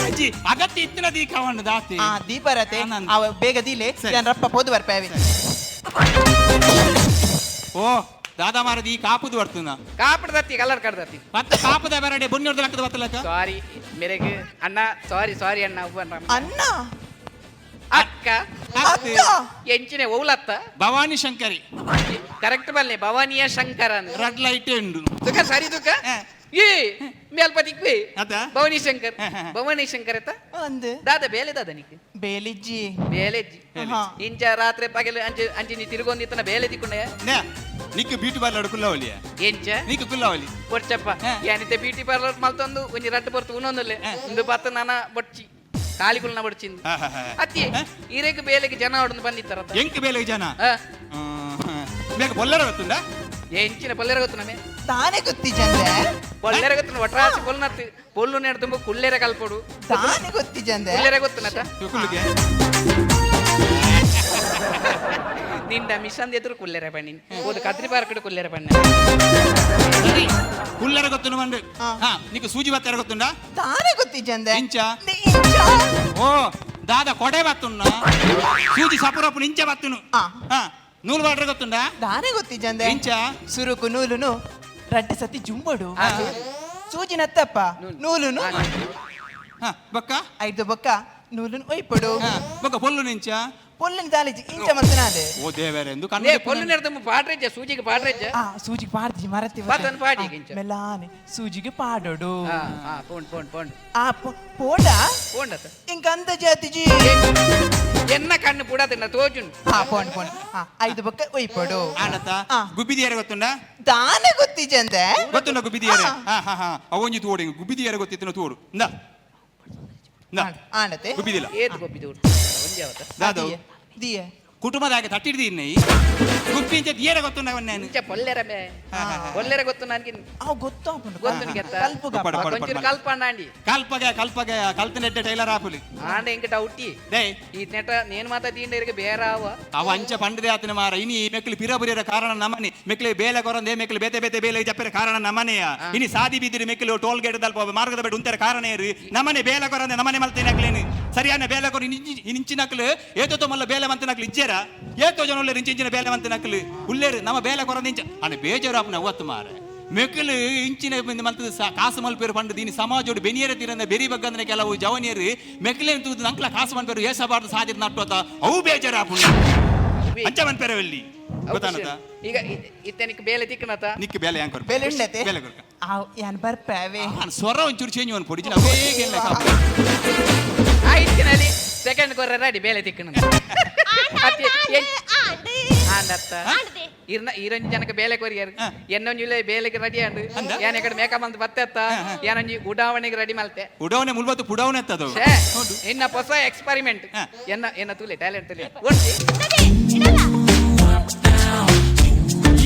ಅಜ್ಜಿ, ಅಗತ್ಯ ಇತ್ತಿನ ದೀಕವಣ್ಣ ದಾತಿ. ಆ ದೀಪರತೆ. ಆನಂದ್. ಅವ ಬೇಗ ದೀಲೆ. ಸರಿ. ಯಾನ್ ರಪ್ಪ ಪೋದು ಬರ್ಪಾವೆ. ಓ ದಾದಾ ಮಾರದಿ, ಈ ಕಾಪುದು ಬರ್ತುನ. ಕಾಪಡ್ದತ್ತಿ ಕಲರ್ ಕಡ್ದತ್ತಿ. ಮತ್ತೆ ಕಾಪುದ ಬೇರೆ ಬೊನ್ನಿರ್ದ ಲಕ್ಕದ ಬತ್ತಲಕ್ಕ. ಸಾರಿ ಮೇರೆಗೆ ಅಣ್ಣ, ಸಾರಿ ಸಾರಿ ಅಣ್ಣ, ಅವ್ವ ಅಣ್ಣ. ಅಕ್ಕ. ಅಕ್ಕ. ಎಂಚಿನೆ ಓಲತ್ತ? ಭವಾನಿ ಶಂಕರಿ. ಕರೆಕ್ಟ್ ಬಲ್ಲೆ, ಭವಾನಿಯ ಶಂಕರ ಅಂದ್. ರೆಡ್ ಲೈಟ್ ಉಂಡು. ತುಕ ಸರಿ ತುಕ. ಏ ಮೇಲ್ಪತಿಕ್ವೆ. ಅದ? ಭವಾನಿ ಶಂಕರ್. ಹ, ಹ. ಭವಾನಿ ಶಂಕರ್ ಎತ್ತ. ಅಂದು. ದಾದ ಬೇಲೆ ದಾದ ನಿಕ್? ಬೇಲಿಜ್ಜಿ. ಬೇಲೆಜ್ಜಿ. ಹಾ. ಇಂಚ ರಾತ್ರಿ ಪಗಲು ಅಂಚೆ ಅಂಚೆ ನೀ ತಿರುಗೊಂದಿತ್ತನ ಬೇಲೆ ದಿಕ್ಕುಂಡೆ. ನೇ ನಿಕ್ ಬ್ಯೂಟಿ ಪಾರ್ಲರ್ ಕುಲ್ಲವಲಿಯ? ಎಂಚ? ನಿಕ್ ಕುಲ್ಲವಲಿ. ಬೊಡ್ಚಪ್ಪ. ಯಾನಿತೆ ಬ್ಯೂಟಿ ಪಾರ್ಲರ್ ಮಲ್ತೊಂದು ಒಂಜಿ ರಡ್ಡು ಪೊರ್ತು ಉನೊಂದುಲ್ಲೆ. ಇಂದು ಪತ್ತ ನನ ಬೊಡ್ಚಿ ಕಾಲಿಗುಲ್ನ ಬೊಡ್ಚಿಂದು. ಹ, ಹ, ಹ. ಅತ್ತಿ ಇರೆಗ್ ಬೇಲೆಗೆ ಜನ ಹೊಡೆದು ಬಂದಿತ್ತಾರತ್ತ. ಎಂಕ್ ಬೇಲೆಗೆ ಜನ? ಬೇಗ ಬೊಲ್ಲರ ಗೊತ್ತುಂಡ? ಎಂಚಿನ ಪೊಲ್ಲೆರ ಗೊತ್ತು ನಮೆ. ತಾನೇ ಗೊತ್ತಿಜಂದೆ. ಪೊಲ್ಲೆರ ಗೊತ್ತು, ಒಟ್ರಾಸಿ ಪೊಲ್ನತ್ತು ಪೊಲ್ಲು ನೇಡ್ ತುಂಬ ಕುಲ್ಲೆರ ಕಲ್ಪೊಡು. ತಾನೇ ಗೊತ್ತಿಜಂದೆ. ಕುಲ್ಲೆರ ಗೊತ್ತು ನಟ. ಕುಲ್ಲುಗೆ. ನಿಂಡ ಮಿಷನ್ ಎದುರು ಕುಲ್ಲೆರ ಬಣ್ಣಿ ಓದು ಕದ್ರಿ ಪಾರ್ಕಡ್ ಕುಲ್ಲೆರ ಬಣ್ಣ. ಸರಿ, ಕುಲ್ಲರ ಗೊತ್ತುಂಡು ಮಂಡು. ಹಾ, ನಿಕ್ ಸೂಜಿ ಬತ್ತರ ಗೊತ್ತುಂಡ? ತಾನೇ ಗೊತ್ತಿಜಂದೆ. ಇಂಚ? ಇಂಚ. ಓ ದಾದ ಕೊಡೆ ಬತ್ತುನ್ನ, ಸೂಜಿ ಸಪುರಪ್ಪು ಇಂಚ ಬತ್ತುನು. ಹಾ, ನೂಲು ಬಾಟ್ರ ಗೊತ್ತುಂಡ? ತಾನೇ ಗೊತ್ತಿಜಂದೆ. ಇಂಚ? ಸುರುಕು ನೂಲುನು ರಡ್ಡು ಸತಿ ಜುಂಬಡು, ಸೂಜಿ ನತ್ತಪ್ಪ ನೂಲುನು. ಹಾ, ಬೊಕ್ಕ? ಐದು ಬೊಕ್ಕ ನೂಲುನು ಒಯ್ಪಡು. ಹಾ, ಬೊಕ್ಕ ಪೊಲ್ಲು ನಿಂಚ? ಪೊಲ್ಲುನ ದಾಲಿಜಿ ಇಂಚ ಮತ್ತನಾದೆ. ಓ ದೇವರೇ ಎಂದು ನೇ ಕಣ್ಣು. ಪೊಲ್ಲು ನೇಡ್ ತುಂಬ ಪಾಡ್ರೆಜ್ಜ, ಸೂಜಿಗೆ ಪಾಡ್ರೆಜ್ಜ. ಆ ಸೂಜಿಗೆ ಪಾಡ್ದಿ ಮರತಿ. ಬಾತನ್ ಪಾಡಿ ಈಗ ಇಂಚ. ಮೆಲ್ಲಾನೆ ಸೂಜಿಗೆ ಪಾಡೋಡು. ಹಾ ಹಾ, ಪೋಂಡ್ ಪೋಂಡ್ ಪೋಂಡ್. ಆ ಪೋಂಡ. ಪೋಂಡತ. ಇಂಕ ಅಂದ ಜಾತಿಜಿ. ಎನ್ನ ಕಣ್ಣು ಪುಡತಿನ ತೋಜುಂಡು. ಹಾ, ಪೋಂಡ್ ಪೋಂಡ್. ಹಾ, ಐದು ಬೊಕ್ಕ ಒಯ್ಪಡು. ಆಂಡತ. ಗುಬ್ಬಿದಿಯರೆ ಗೊತ್ತುಂಡ? ತಾನೇ ಗೊತ್ತಿಜಂದೆ. ಗೊತ್ತುಂಡ ಗುಬ್ಬಿದಿಯರೆ? ಹಾ ಹಾ ಹಾ, ಅವೊಂಜಿ ತೋಡು, ಹಿಂಗ್ ಗುಬ್ಬಿದಿಯರೆ ಗೊತ್ತಿತ್ತು ತೋಡು. ಇಂದ ಇಂದ. ಆಂಡತೆ. ಗುಬ್ಬಿದಿಲ್ಲ. ಏತ್ ಗೊಬ್ಬಿದು ಒಂಜಿ ಅವತ್ತ. ದಾದವು? ದಿಯೆ. ಕುಟುಂಬದಾಗ ತಟ್ಟಿಡ್ದೀನಿ ಗುಬ್ಬಿ ಇಂಚ ದಿಯರೆ ಗೊತ್ತುಂಡ ಅವನ್ನೇನು. ಇಂಚ ಪೊಲ್ಲೆರ ಮೇ ಪೊಲ್ಲೆರ ಗೊತ್ತು ನನ್ಗೆ. ಅವು ಗೊತ್ತಾಪುಂಡು. ಗೊತ್ತು ನಿಂಗೆ. ಕಲ್ಪುಗ. ಪಡ, ಪಡ, ಪಡ. ಒಂಚೂರು ಕಲ್ಪ ಅಂಡಿ. ಕಲ್ಪಗ ಕಲ್ಪಗ ಕಲ್ತನೆಡ್ಡೆ ಟೈಲರ್ ಆಪುಲಿ. ಆಂಡ ಇಂಕ ಡೌಟಿ. ಡೇ. ಈ ನೆಟ ನೇನು ಮಾತಾದೀಂಡ ಇರಿಗೆ ಬೇರಾವ. ಅವ ಅಂಚ ಪಂಡದೆ ಆತನ ಮಾರ. ಇನಿ ಮೆಕ್ಲು ಪಿರಬುರಿಯರ ಕಾರಣ ನಮನಿ. ಮೆಕ್ಲೆ ಬೇಲೆ ಕೊರಂದೆ ಮೆಕ್ಲು ಬೇತೆ ಬೇತೆ ಬೇಲೆ ಜಪ್ಪೆರ ಕಾರಣ ನಮನೆಯ. ಇನಿ ಸಾದಿ ಬಿದ್ದಿರಿ ಮೆಕ್ಲು ಟೋಲ್ ಗೇಟ್ ದಲ್ಪ ಮಾರ್ಗದ ಬೇಡ ಉಂತರ ಕಾರಣ ಏರು ನಮನೆ. ಬೇಲೆ ಕೊರಂದೆ ನಮನೆ ಮಲ್ತಿನಕ್ಲೇನು ಸರಿಯಾನ ಬೇಲೆ ಕೊರ. ಇಂಚಿನಕ್ಲು ಏತೋ ಮಲ್ಲ ಬೇಲೆ ಮಂತಿನಕ್ಲು ಇಜ್ಜೇರ. ಏತೋ ಜನ ಉಲ್ಲೇರು ಇಂಚಿನ ಬೇಲೆ ಮಂತಿನಕ್ಲು ಉಲ್ಲೇರು. ನಮ್ಮ ಬೇಲೆ ಕೊರಂದೆ ಇಂಚ ಅಣ್ಣ ಬೇಜಾರು ಅವತ್ತು ಮಾರ. ಮೆಕ್ಕಲು ಇಂಚಿನ ಮಲ್ತದ ಕಾಸು ಮಲ್ಪೇರು ಪಂಡು ದೀನಿ ಸಮಾಜೋಡು ಬೆನಿಯರ ತೀರಂದ ಬೆರಿ ಬಗ್ಗಂದ್ರೆ ಕೆಲವು ಜವನಿಯರು ಮೆಕ್ಕಲೇನು ತೂದು ಅಂಕ್ಲ ಕಾಸು ಮನ್ಪೇರು ಏಸಬಾರ್ದು ಸಾಧಿತ ನಟ್ಟೋತ ಅವು ಬೇಜಾರಾಪುಂಡು. ಅಂಚ ಮನ್ಪೇರವಲ್ಲಿ ಗೊತ್ತಾನತ. ಈಗ ಇತ್ತನಿಕ್ ಬೇಲೆ ತಿಕ್ಕನತ. ನಿಕ್ ಬೇಲೆ ಯಾಂಕ್ ಕೊರ್ಪ? ಬೇಲೆ ಉಂಡತೆ. ಬೇಲೆ ಕೊರ್ಕ. ಆವ್ ಯಾನ್ ಬರ್ಪಾವೆ. ಆನ್ ಸ್ವರ ಒಂಚೂರು ಚೇಂಜ್ ಒನ್ ಪೊಡಿ ಬೇಗ ಎಲ್ಲ ಕಾಪು. ಆ ಇತ್ತಿನಲ್ಲಿ ಸೆಕೆಂಡ್ ಕೊರ್ರೆ ರೆಡಿ ಬೇಲೆ ತಿಕ್ಕನ. ಆಂಡತ್ತ. ಆಂಡದೆ. ಇರ್ನ ಇರಂಜಿ ಜನಕ್ಕೆ ಬೇಲೆ ಕೊರಿಯರ್. ಎನ್ನೊಂಜಿ ಬೇಲೆಗೆ ರೆಡಿ ಆಂಡ್. ಅಂದ? ಯಾನ್ ಎಕಡೆ ಮೇಕಪ್ ಅಂತ ಬತ್ತೆತ್ತ ಯಾನೊಂಜಿ ಉಡಾವಣೆಗೆ ರೆಡಿ ಮಲ್ತೆ. ಉಡವನೆ ಮುಲ್ಬತ್ತು ಪುಡವನೆ ಎತ್ತದು. ಛೇ, ಇನ್ನ ಹೊಸ ಎಕ್ಸ್ಪೆರಿಮೆಂಟ್. ಎನ್ನ ಎನ್ನ ತುಲೆ ಟ್ಯಾಲೆಂಟ್ ತುಲೆ ಒಟ್ಟಿ. ಇಡದೆ, ಇಡಲ್ಲ.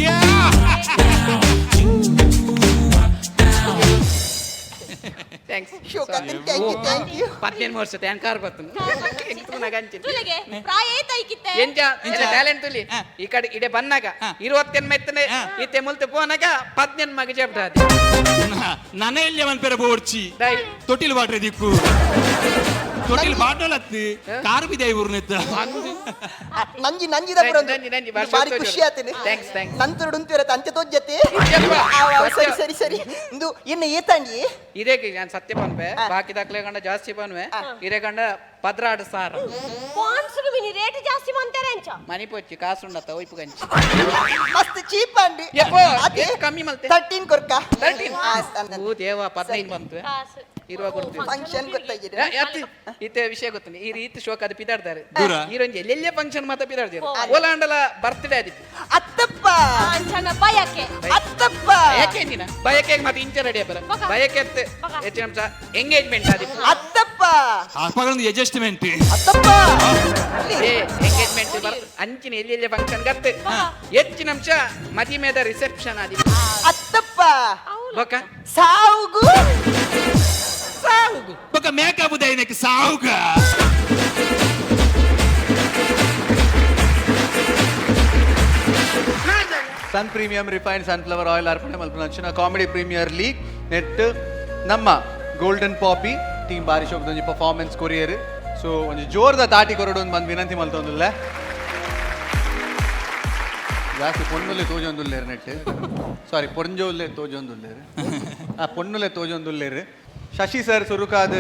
ಯಾ! Thanks. Thank you, thank you. 15 ವರ್ಷ ತ್ಯಾನ್ ಕಾರ್ ಬತ್ತು. ತುಲೆಗೆ ಪ್ರಾಯ ಏತೈಕಿತ್ತೆ? ಎಂಚ ಟ್ಯಾಲೆಂಟ್ ತುಲಿ. ಈ ಕಡೆ ಇಡೆ ಬನ್ನಾಗ 28 ಮೆತ್ತನೆ ಇತ್ತೆ ಮುಲ್ತು ಪೋನಾಗ 18 ಮಗ ಜಬ್ಡ. ನನ ಎಲ್ಲಿ ಮನ್ಪೆರ ಬೋರ್ಚಿ. ಡೈ. ತೊಟ್ಟಿಲ್ ಬಾಟ್ರೆ ದಿಕ್ಕು ತೊಟ್ಟಿಲ್ ಬಾಟೋಲತ್ತು ಕಾರು ಬಿದೆ ಊರ್ನೆತ್ತ. ನಂಜಿ ನಂಜಿದ ಪುರ. ನಂಜಿ, ನಂಜಿ, ಬಾರಿ ಖುಷಿ ಆತೇನೆ. Thanks, thanks. ನಂತರ ಉಂತಿರತ್ತೆ ಅಂಚೆ ತೋಜ್ಜತೆ. ಇಜ್ಜಪ್ಪ. ಸರಿ ಸರಿ. ಸರಿ ಸರಿ ಇಂದು ಇನ್ನು ಏತಾಂಡಿ ಇರೇಗೆ ನಾನು ಸತ್ಯ ಪನ್ಪೆ ಬಾಕಿ ದಾಖಲೆ ಕಂಡ ಜಾಸ್ತಿ ಪನ್ವೆ ಇರೆ ಕಂಡ 16,000. ಪಾನ್ಸ್ಗೆ ಮಿನಿ ರೇಟ್ ಜಾಸ್ತಿ ಮಂತಾರೆ ಅಂಚ. ಮನಿ ಪೊಚ್ಚಿ ಕಾಸುಂಡತ್ತ ಒಯ್ಪು ಗಂಚಿ. ಮಸ್ತ್ ಚೀಪ್ ಅಂಡಿ. ಯಪ್ಪೋ, ಅದೇ ಏತ್ ಕಮ್ಮಿ ಮಲ್ತೆ? 13 ಕೊರ್ಕ. 13? ಆ, ಅಂದ. ಓ ದೇವ, 15 ಬಂತು. ಕಾಸು. ಇರುವ ಕೊಡ್ತೀವಿ. ಫಂಕ್ಷನ್ ಗೊತ್ತಾಗಿದೆ. ಅತ್ತು ಇತ್ತೆ ವಿಷಯ ಗೊತ್ತುಂಟು, ಈ ರೀತಿ ಶೋಕ್ ಅದು ಪಿದಾಡ್ತಾರೆ. ದೂರ? ಈರೊಂಜಿ ಎಲ್ಲೆಲ್ಲೇ ಫಂಕ್ಷನ್ ಮಾತ್ರ ಪಿದಾಡ್ತಾರೆ. ಓಲಾಂಡಲ ಬರ್ತ್ಡೇ ಆದಿತ್ತು. ಅತ್ತಪ್ಪ. ಅಂಚನ ಬಯಕೆ. ಅತ್ತಪ್ಪ. ಬಯಕೆ ನೀನ ಬಯಕೆ ಮತ್ತೆ ಇಂಚ ರೆಡಿ ಬರ ಬಕ. ಬಯಕೆ ಅತ್ತೆ ಬಕ. ಹೆಚ್ಚಿನ ಅಂಶ ಎಂಗೇಜ್ಮೆಂಟ್ ಆದಿತ್ತು. ಅತ್ತಪ್ಪ. ಅಪ್ಪಗಳೊಂದು ಅಡ್ಜಸ್ಟ್ಮೆಂಟ್. ಅತ್ತಪ್ಪ. ಏ ಎಂಗೇಜ್ಮೆಂಟ್ ಬರ್ ಅಂಚಿನ ಎಲ್ಲೆಲ್ಲೇ ಫಂಕ್ಷನ್ ಗತ್ತೆ ಹೆಚ್ಚಿನ ಅಂಶ ಮದಿಮೆದ ರಿಸೆಪ್ಷನ್ ಆದಿತ್ತು. ಅತ್ತಪ್ಪ. ಬೊಕ ಸಾವುಗು. ಸಾವುಗು. ಬೊಕ make-up ದೈನಕ್ಕೆ ಸಾವುಗ. Sun premium refined sunflower oil ಅರ್ಪಣೆ ಮಲ್ಪುನ ಕಾಮಿಡಿ ಪ್ರೀಮಿಯರ್ ಲೀಗ್ ನೆಟ್ ನಮ್ಮ ಗೋಲ್ಡನ್ ಪಾಪಿ ಟೀಮ್ ಬಾರಿ ಶೋಭದ ಪರ್ಫಾರ್ಮೆನ್ಸ್ ಕೊರಿಯರ್. ಸೊ ಒಂಜಿ ಜೋರದ ತಾಟಿ ಕೊರಡು ಒಂದು ಬಂದು ವಿನಂತಿ ಮಲ್ತೊಂದುಲ್ಲೆ. ಜಾಸ್ತಿ ಪೊಣ್ಣುಲೆ ತೋಜೊಂದುಲ್ಲೇರು ನೆಟ್, ಸಾರಿ ಪೊಂಜೋಲೆ ತೋಜೊಂದುಲ್ಲೇರು, ಆ ಪೊಣ್ಣುಲೆ ತೋಜೊಂದುಲ್ಲೇರು. ಶಶಿ ಸರ್ ಸುರುಕಾದ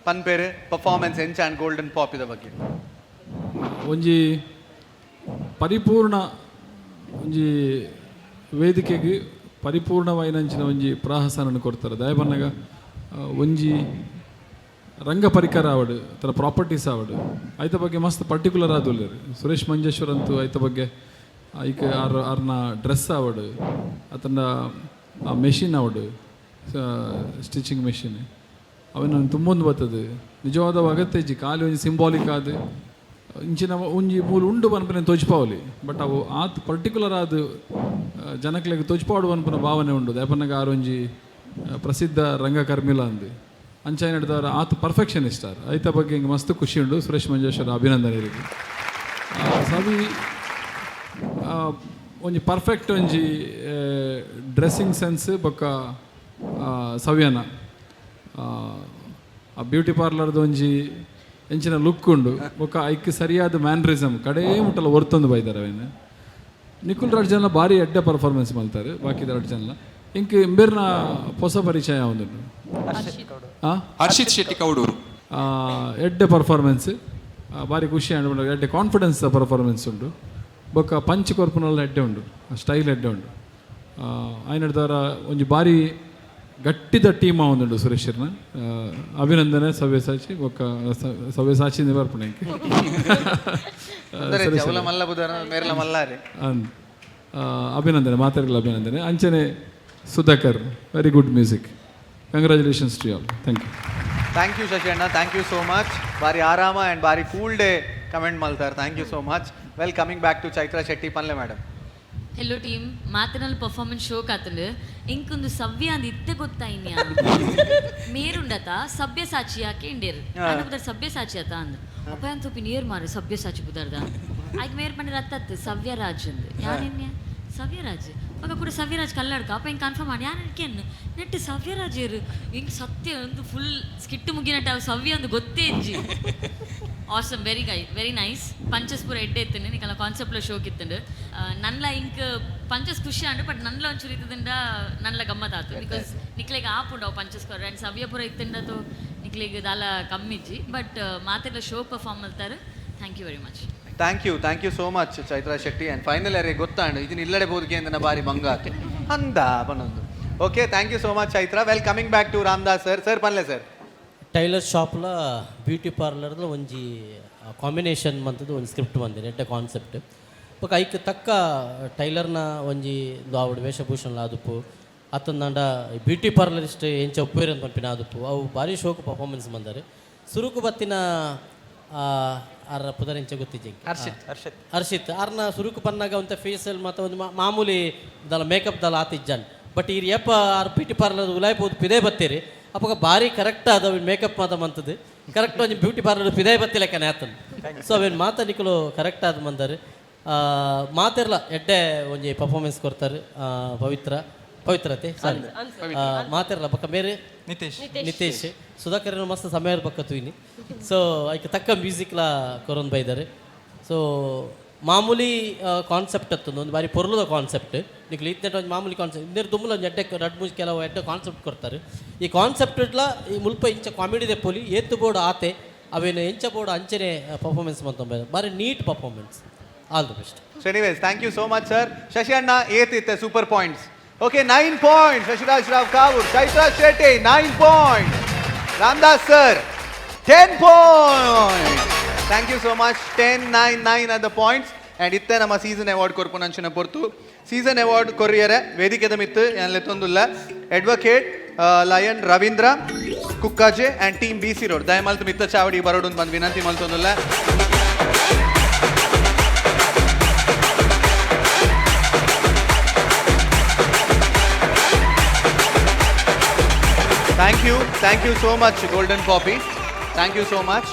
ಪನ್ಪೇರು ಪರ್ಫಾರ್ಮೆನ್ಸ್ ಎಂಚ ಆ್ಯಂಡ್ ಗೋಲ್ಡನ್ ಪಾಪಿದ ಬಗ್ಗೆ. ಒಂಜಿ ಪರಿಪೂರ್ಣ ಒಂಜಿ ವೇದಿಕೆಗೆ ಪರಿಪೂರ್ಣವಾಯಿನಂಚಿನ ಒಂಜಿ ಪ್ರಾಹಸನನ್ನು ಕೊಡ್ತಾರೆ. ದಯಬನ್ನಗ ಒಂಜಿ ರಂಗ ಪರಿಕರ ಆವಡು ಥರ ಪ್ರಾಪರ್ಟೀಸ್ ಆವಡು ಐತ ಬಗ್ಗೆ ಮಸ್ತ್ ಪರ್ಟಿಕ್ಯುಲರ್ ಆದುಲ್ಲೇರು. ಸುರೇಶ್ ಮಂಜೇಶ್ವರ್ ಅಂತೂ ಐತ ಬಗ್ಗೆ ಐಕ್ ಆರ್ ಆರ್ನ ಡ್ರೆಸ್ ಆವಡು ಅತನ ಆ ಮೆಷಿನ್ ಆವಡು ಸ್ಟಿಚಿಂಗ್ ಮೆಷಿನ್ ಅವನ ತುಂಬೊಂದು ಬರ್ತದೆ. ನಿಜವಾದ ಅಗತ್ಯ ಇಜ್ಜಿ ಖಾಲಿ ಒಂಜಿ ಸಿಂಬಾಲಿಕ್ ಆದ ಇಂಚಿನ ಒಂಜಿ ಮೂಲು ಉಂಡು ಪನ್ಪುನ ತೋಜ್ಪಾವಲಿ, ಬಟ್ ಅವು ಆತ್ ಪರ್ಟಿಕ್ಯುಲರ್ ಆದ ಜನಕ್ಲೆಗ್ ತೋಜ್ಪಾವಡು ಪನ್ಪುನ ಭಾವನೆ ಉಂಡು. ದಾಯೆಪನ್ನಗ ಆರ್ ಒಂಜಿ ಪ್ರಸಿದ್ಧ ರಂಗಕರ್ಮಿಲ ಅಂದು ಅಂಚ ನಡ್ದವ್ರ ಆತ್ ಪರ್ಫೆಕ್ಷನಿಸ್ಟ್ ಆರ್. ಐತ ಬಗ್ಗೆ ಹಿಂಗೆ ಮಸ್ತ್ ಖುಷಿ ಉಂಡು. ಸುರೇಶ್ ಮಂಜೇಶ್ವರ ಅಭಿನಂದನೆ ಇರಿಗೆ. ಸವಿ ಒಂಜಿ ಪರ್ಫೆಕ್ಟ್ ಒಂಜಿ ಡ್ರೆಸ್ಸಿಂಗ್ ಸೆನ್ಸ್ ಬೊಕ್ಕ ಸವ್ಯನ ಆ ಬ್ಯೂಟಿ ಪಾರ್ಲರ್ದ ಒಂಜಿ ಎಂಚಿನ ಲುಕ್ ಉಂಡು ಬೊಕ್ಕ ಐಕ್ ಸರಿಯಾದ ಮ್ಯಾನ್ರಿಸಮ್ ಕಡೇ ಮುಟ್ಟಲ ಒರ್ತೊಂದು ಬೈದಾರೆ ಅವೇನು. ನಿಖಿಲ್ ರಡ್ ಜನ ಭಾರಿ ಎಡ್ಡೆ ಪರ್ಫಾರ್ಮೆನ್ಸ್ ಮಲ್ತಾರೆ. ಬಾಕಿದ ರಡ್ ಜನ ಇಂಕ್ ಇಂಬೇರ್ನ ಹೊಸ ಪರಿಚಯ ಒಂದುಂಡು. ಹರ್ಷಿತ್ ಶೆಟ್ಟಿ ಕೌಡೂರು. ಎಡ್ಡೆ ಪರ್ಫಾರ್ಮೆನ್ಸ್ ಭಾರಿ ಖುಷಿ ಆಂಡ್ ಎಡ್ಡೆ ಕಾನ್ಫಿಡೆನ್ಸ್ ಪರ್ಫಾರ್ಮೆನ್ಸ್ ಉಂಡು. ಬೊಕ್ಕ ಪಂಚ್ ಕೊರ್ಪುನಲ್ಲ ಎಡ್ಡೆ ಉಂಡು, ಸ್ಟೈಲ್ ಎಡ್ಡೆ ಉಂಡು. ಆಯ್ನಡ್ದವರ ಒಂಜಿ ಭಾರಿ ಗಟ್ಟಿದ ಟೀಮ್ ಒಂದುಂಡು ಸುರೇಶರ್ನ. ಅಭಿನಂದನೆ ಸವ್ಯಸಾಚಿ ಬೊಕ್ಕ ಸವ್ಯಸಾಚಿ ಬರ್ಪುಣ ಇಂಕ್. ಅಂದರೆ ಜವಲ ಮಲ್ಲ ಬುಧರ ಮೇರ್ಲ ಮಲ್ಲಾರಿ. ಅಂದ್ ಅಭಿನಂದನೆ ಮಾತಾಡಲು ಅಭಿನಂದನೆ. ಅಂಚನೆ Sudhakar, very good music, congratulations to all, thank you. Thank you Shashi ಅಣ್ಣ, thank you so much. ಬಾರಿ ಆರಾಮ ಆ್ಯಂಡ್ ಬಾರಿ ಕೂಲ್ ಡೇ ಕಮೆಂಟ್ ಮಲ್ತಾರೆ. Thank you so much. Well coming back to Chaitra Shetty ಪನ್ಲೆ madam. Hello team, ಮಾತನಲ್ಲಿ performance ಶೋಕ್ ಆತಂಡು ಇಂಕೊಂದು ಸವ್ಯ ಅಂದ್ ಇತ್ತೆ ಗೊತ್ತಾಯಿನ್ಯಾ ಮೇರುಂಡತ ಸಭ್ಯ ಸಾಚಿ ಯಾಕೆ ಇಂಡೇರು ಅನ್ನ ಸಭ್ಯ ಸಾಚಿ ಆತ ಅಂದ್ ಅಪ್ಪ ಅಂತ ತೋಪಿ ನೇರ್ ಮಾರು ಸಭ್ಯ ಸಾಚಿ ಬುದರ್ದ ಆಯ್ಕೆ ಮೇರ್ ಪಂಡ ರತ್ತತ್ತು ಸವ್ಯರಾಜ್ ಅಂದ್ ಯಾನಿನ್ಯ ಸವ್ಯರಾಜ್ ಮಗ ಕೂಡ ಸವ್ಯರಾಜ್ ಕಲ್ಲಡ್ಕ ಅಪ್ಪ ಹಿಂಗೆ ಕನ್ಫರ್ಮ್ ಮಾಡಿ ಯಾರು ಕೆನ್ ನೆಟ್ಟು ಸವ್ಯರಾಜ್ ಏರು ಹಿಂಗೆ ಸತ್ಯ ಒಂದು ಫುಲ್ ಸ್ಕಿಟ್ ಮುಗಿನಟ್ಟ ಅವು ಸವ್ಯ ಒಂದು ಗೊತ್ತೇ ಇಜ್ಜಿ. ಆಸಮ್, ವೆರಿ ಗೈ ವೆರಿ ನೈಸ್. ಪಂಚಸ್ ಪೂರ ಎಡ್ಡೆ ಇತ್ತಂಡೆ ನಿಕಲ ಕಾನ್ಸೆಪ್ಟ್ಲ ಶೋಕ್ ಇತ್ತಂಡು. ನನ್ಲ ಇಂಕ್ ಪಂಚಸ್ ಖುಷಿ ಆಂಡು, ಬಟ್ ನನ್ಲ ಒಂಚೂರು ಇತ್ತದಿಂದ ನನ್ಲ ಗಮ್ಮತ್ ಆತು because ನಿಕ್ಲೆಗ್ ಆಪುಂಡು ಅವು ಪಂಚಸ್ ಕೊರ ಆ್ಯಂಡ್ ಸವ್ಯ ಪೂರ ಇತ್ತಂಡತು ನಿಕ್ಲೆಗ್ ದಾಲ ಕಮ್ಮಿಜ್ಜಿ. ಬಟ್ ಮಾತೆಲ್ಲ ಶೋ ಪರ್ಫಾರ್ಮ್ ಮಾಡ್ತಾರೆ. Thank you very much. Thank you, thank you so much Chaitra Shetty. And final ಅರೆ ಗೊತ್ತಾಂಡು ಇದನ್ನ ಇಲ್ಲಡೆ ಬೋದಿಗೆ ಅಂದನ ಬಾರಿ ಮಂಗಾತು ಅಂದ ಪನ್ನೊಂದು. Okay, thank you so much Chaitra. Well coming back to Ramdas sir. Sir ಪನ್ಲೆ sir. Tailor ಶಾಪ್ಲ beauty ಪಾರ್ಲರ್ದ ಒಂಜಿ ಕಾಂಬಿನೇಷನ್ ಮಂತದ್ದು ಒಂಜಿ ಸ್ಕ್ರಿಪ್ಟ್ ಬಂದಿದೆ, ಎಡ್ಡೆ ಕಾನ್ಸೆಪ್ಟ್. ಬೊಕ ಐಕ್ ತಕ್ಕ ಟೈಲರ್ನ ಒಂಜಿ ಆವಡ್ ವೇಷಭೂಷಣ ಆದುಪ್ಪು ಅತ್ತಂದಾಂಡ ಬ್ಯೂಟಿ ಪಾರ್ಲರಿಸ್ಟ್ ಎಂಚ ಉಪ್ಪೇರ್ ಅಂತ ಪನ್ಪಿನ ಆದುಪ್ಪು ಅವು ಭಾರಿ ಶೋಕ್ ಪರ್ಫಾರ್ಮೆನ್ಸ್ ಬಂದರೆ. ಸುರುಕು ಬತ್ತಿನ ಆರ ಪುದರ್ ಎಂಚ ಗೊತ್ತಿಜ್ಜಿ. ಹರ್ಷಿತ್. ಹರ್ಷಿತ್. ಹರ್ಷಿತ್ ಆರ್ನ ಸುರುಕು ಪನ್ನಾಗ ಒಂತ ಫೇಸಲ್ ಮತ್ತು ಒಂದು ಮಾಮೂಲಿ ದಲ ಮೇಕಪ್ ದಲ ಆತಿಜ್ಜಾನ್. ಬಟ್ ಈ ಯಪ್ಪ ಆರ್ ಬ್ಯೂಟಿ ಪಾರ್ಲರ್ ಉಲಾಯ್ಬೋದು ಪಿದೇ ಬತ್ತೀರಿ ಅಪ್ಪಗ ಭಾರಿ ಕರೆಕ್ಟ್ ಆದ ಮೇಕಪ್ ಮಾತ ಮಂತದ್ದು ಕರೆಕ್ಟ್ ಒಂಜಿ ಬ್ಯೂಟಿ ಪಾರ್ಲರ್ ಪಿದೇ ಬತ್ತಿಲೆಕ್ಕನೆ ಆತನ್. ಸೊ ಅವೇನು ಮಾತ ನಿಕಲು ಕರೆಕ್ಟ್ ಆದ ಮಂದಾರೆ. ಮಾತಿರ್ಲ ಎಡ್ಡೆ ಒಂಜಿ ಪರ್ಫಾರ್ಮೆನ್ಸ್ ಕೊಡ್ತಾರೆ. ಪವಿತ್ರ ಪವಿತ್ರತೆ ಸಾರಿ ಮಾತಿರ್ಲ ಪಕ್ಕ ಬೇರೆ ನಿತೇಶ್. ನಿತೇಶ್ ಸುಧಾಕರ್ ಮಸ್ತ್ ಸಮಯ ಪಕ್ಕ ತೂಯಿನಿ. ಸೊ ಐಕ್ ತಕ್ಕ ಮ್ಯೂಸಿಕ್ಲ ಕೊರೊಂದು ಬೈದಾರೆ. ಸೊ ಮಾಮೂಲಿ ಕಾನ್ಸೆಪ್ಟ್ ಅತ್ತೊಂದು ಒಂದು ಬಾರಿ ಪೊರ್ಲುದ ಕಾನ್ಸೆಪ್ಟ್. ನಿಕ್ಲು ಇತ್ತೆ ಒಂಜಿ ಮಾಮೂಲಿ ಕಾನ್ಸೆಪ್ಟ್ ಇಂದೆರ್ ದುಂಬುಲ ಒಂಜಿ ಎಡ್ಡೆ ರಡ್ಡ್ ಮೂಜಿ ಕೆಲವು ಎಡ್ಡೆ ಕಾನ್ಸೆಪ್ಟ್ ಕೊರ್ತಾರೆ. ಈ ಕಾನ್ಸೆಪ್ಟ್ ಇಡ್ಲ ಈ ಮುಲ್ಪ ಇಂಚ ಕಾಮಿಡಿ ದೆಪ್ಪೊಲಿ ಏತ್ ಬೋಡು ಆತೆ ಅವೇನು ಎಂಚ ಬೋಡು ಅಂಚನೆ ಪರ್ಫಾರ್ಮೆನ್ಸ್ ಮಂತೊಂಬ ಬಾರಿ neat performance. All the best. So anyways, thank you so much sir. Shashi ಅಣ್ಣ ಏತ್ ಇತ್ತೆ super points? Okay, 9 point Shashiraj Rao Kavoor. Chaitra Shetty 9 point. Ramdas sir 10 point. Thank you so much. 10 9 9 are the points. And ಇತ್ತೆ ನಮ್ಮ season award ಕೊರ್ಪುನಂಚಿನ ಪೊರ್ತು. Season award ಕೊರಿಯರೆ ವೇದಿಕೆದ ಮಿತ್ತು ಯಾನ್ ಲೆತ್ತೊಂದುಲ್ಲ advocate lion Ravindra Kukkaje and team B C road ದಯಮಲ್ತ್ ಮಿತ್ತ ಚಾವಡಿ ಬರೋಡು ಬಂದು ವಿನಂತಿ ಮಲ್ತೊಂದುಲ್ಲ. Thank you, thank you so much golden poppy, thank you so much.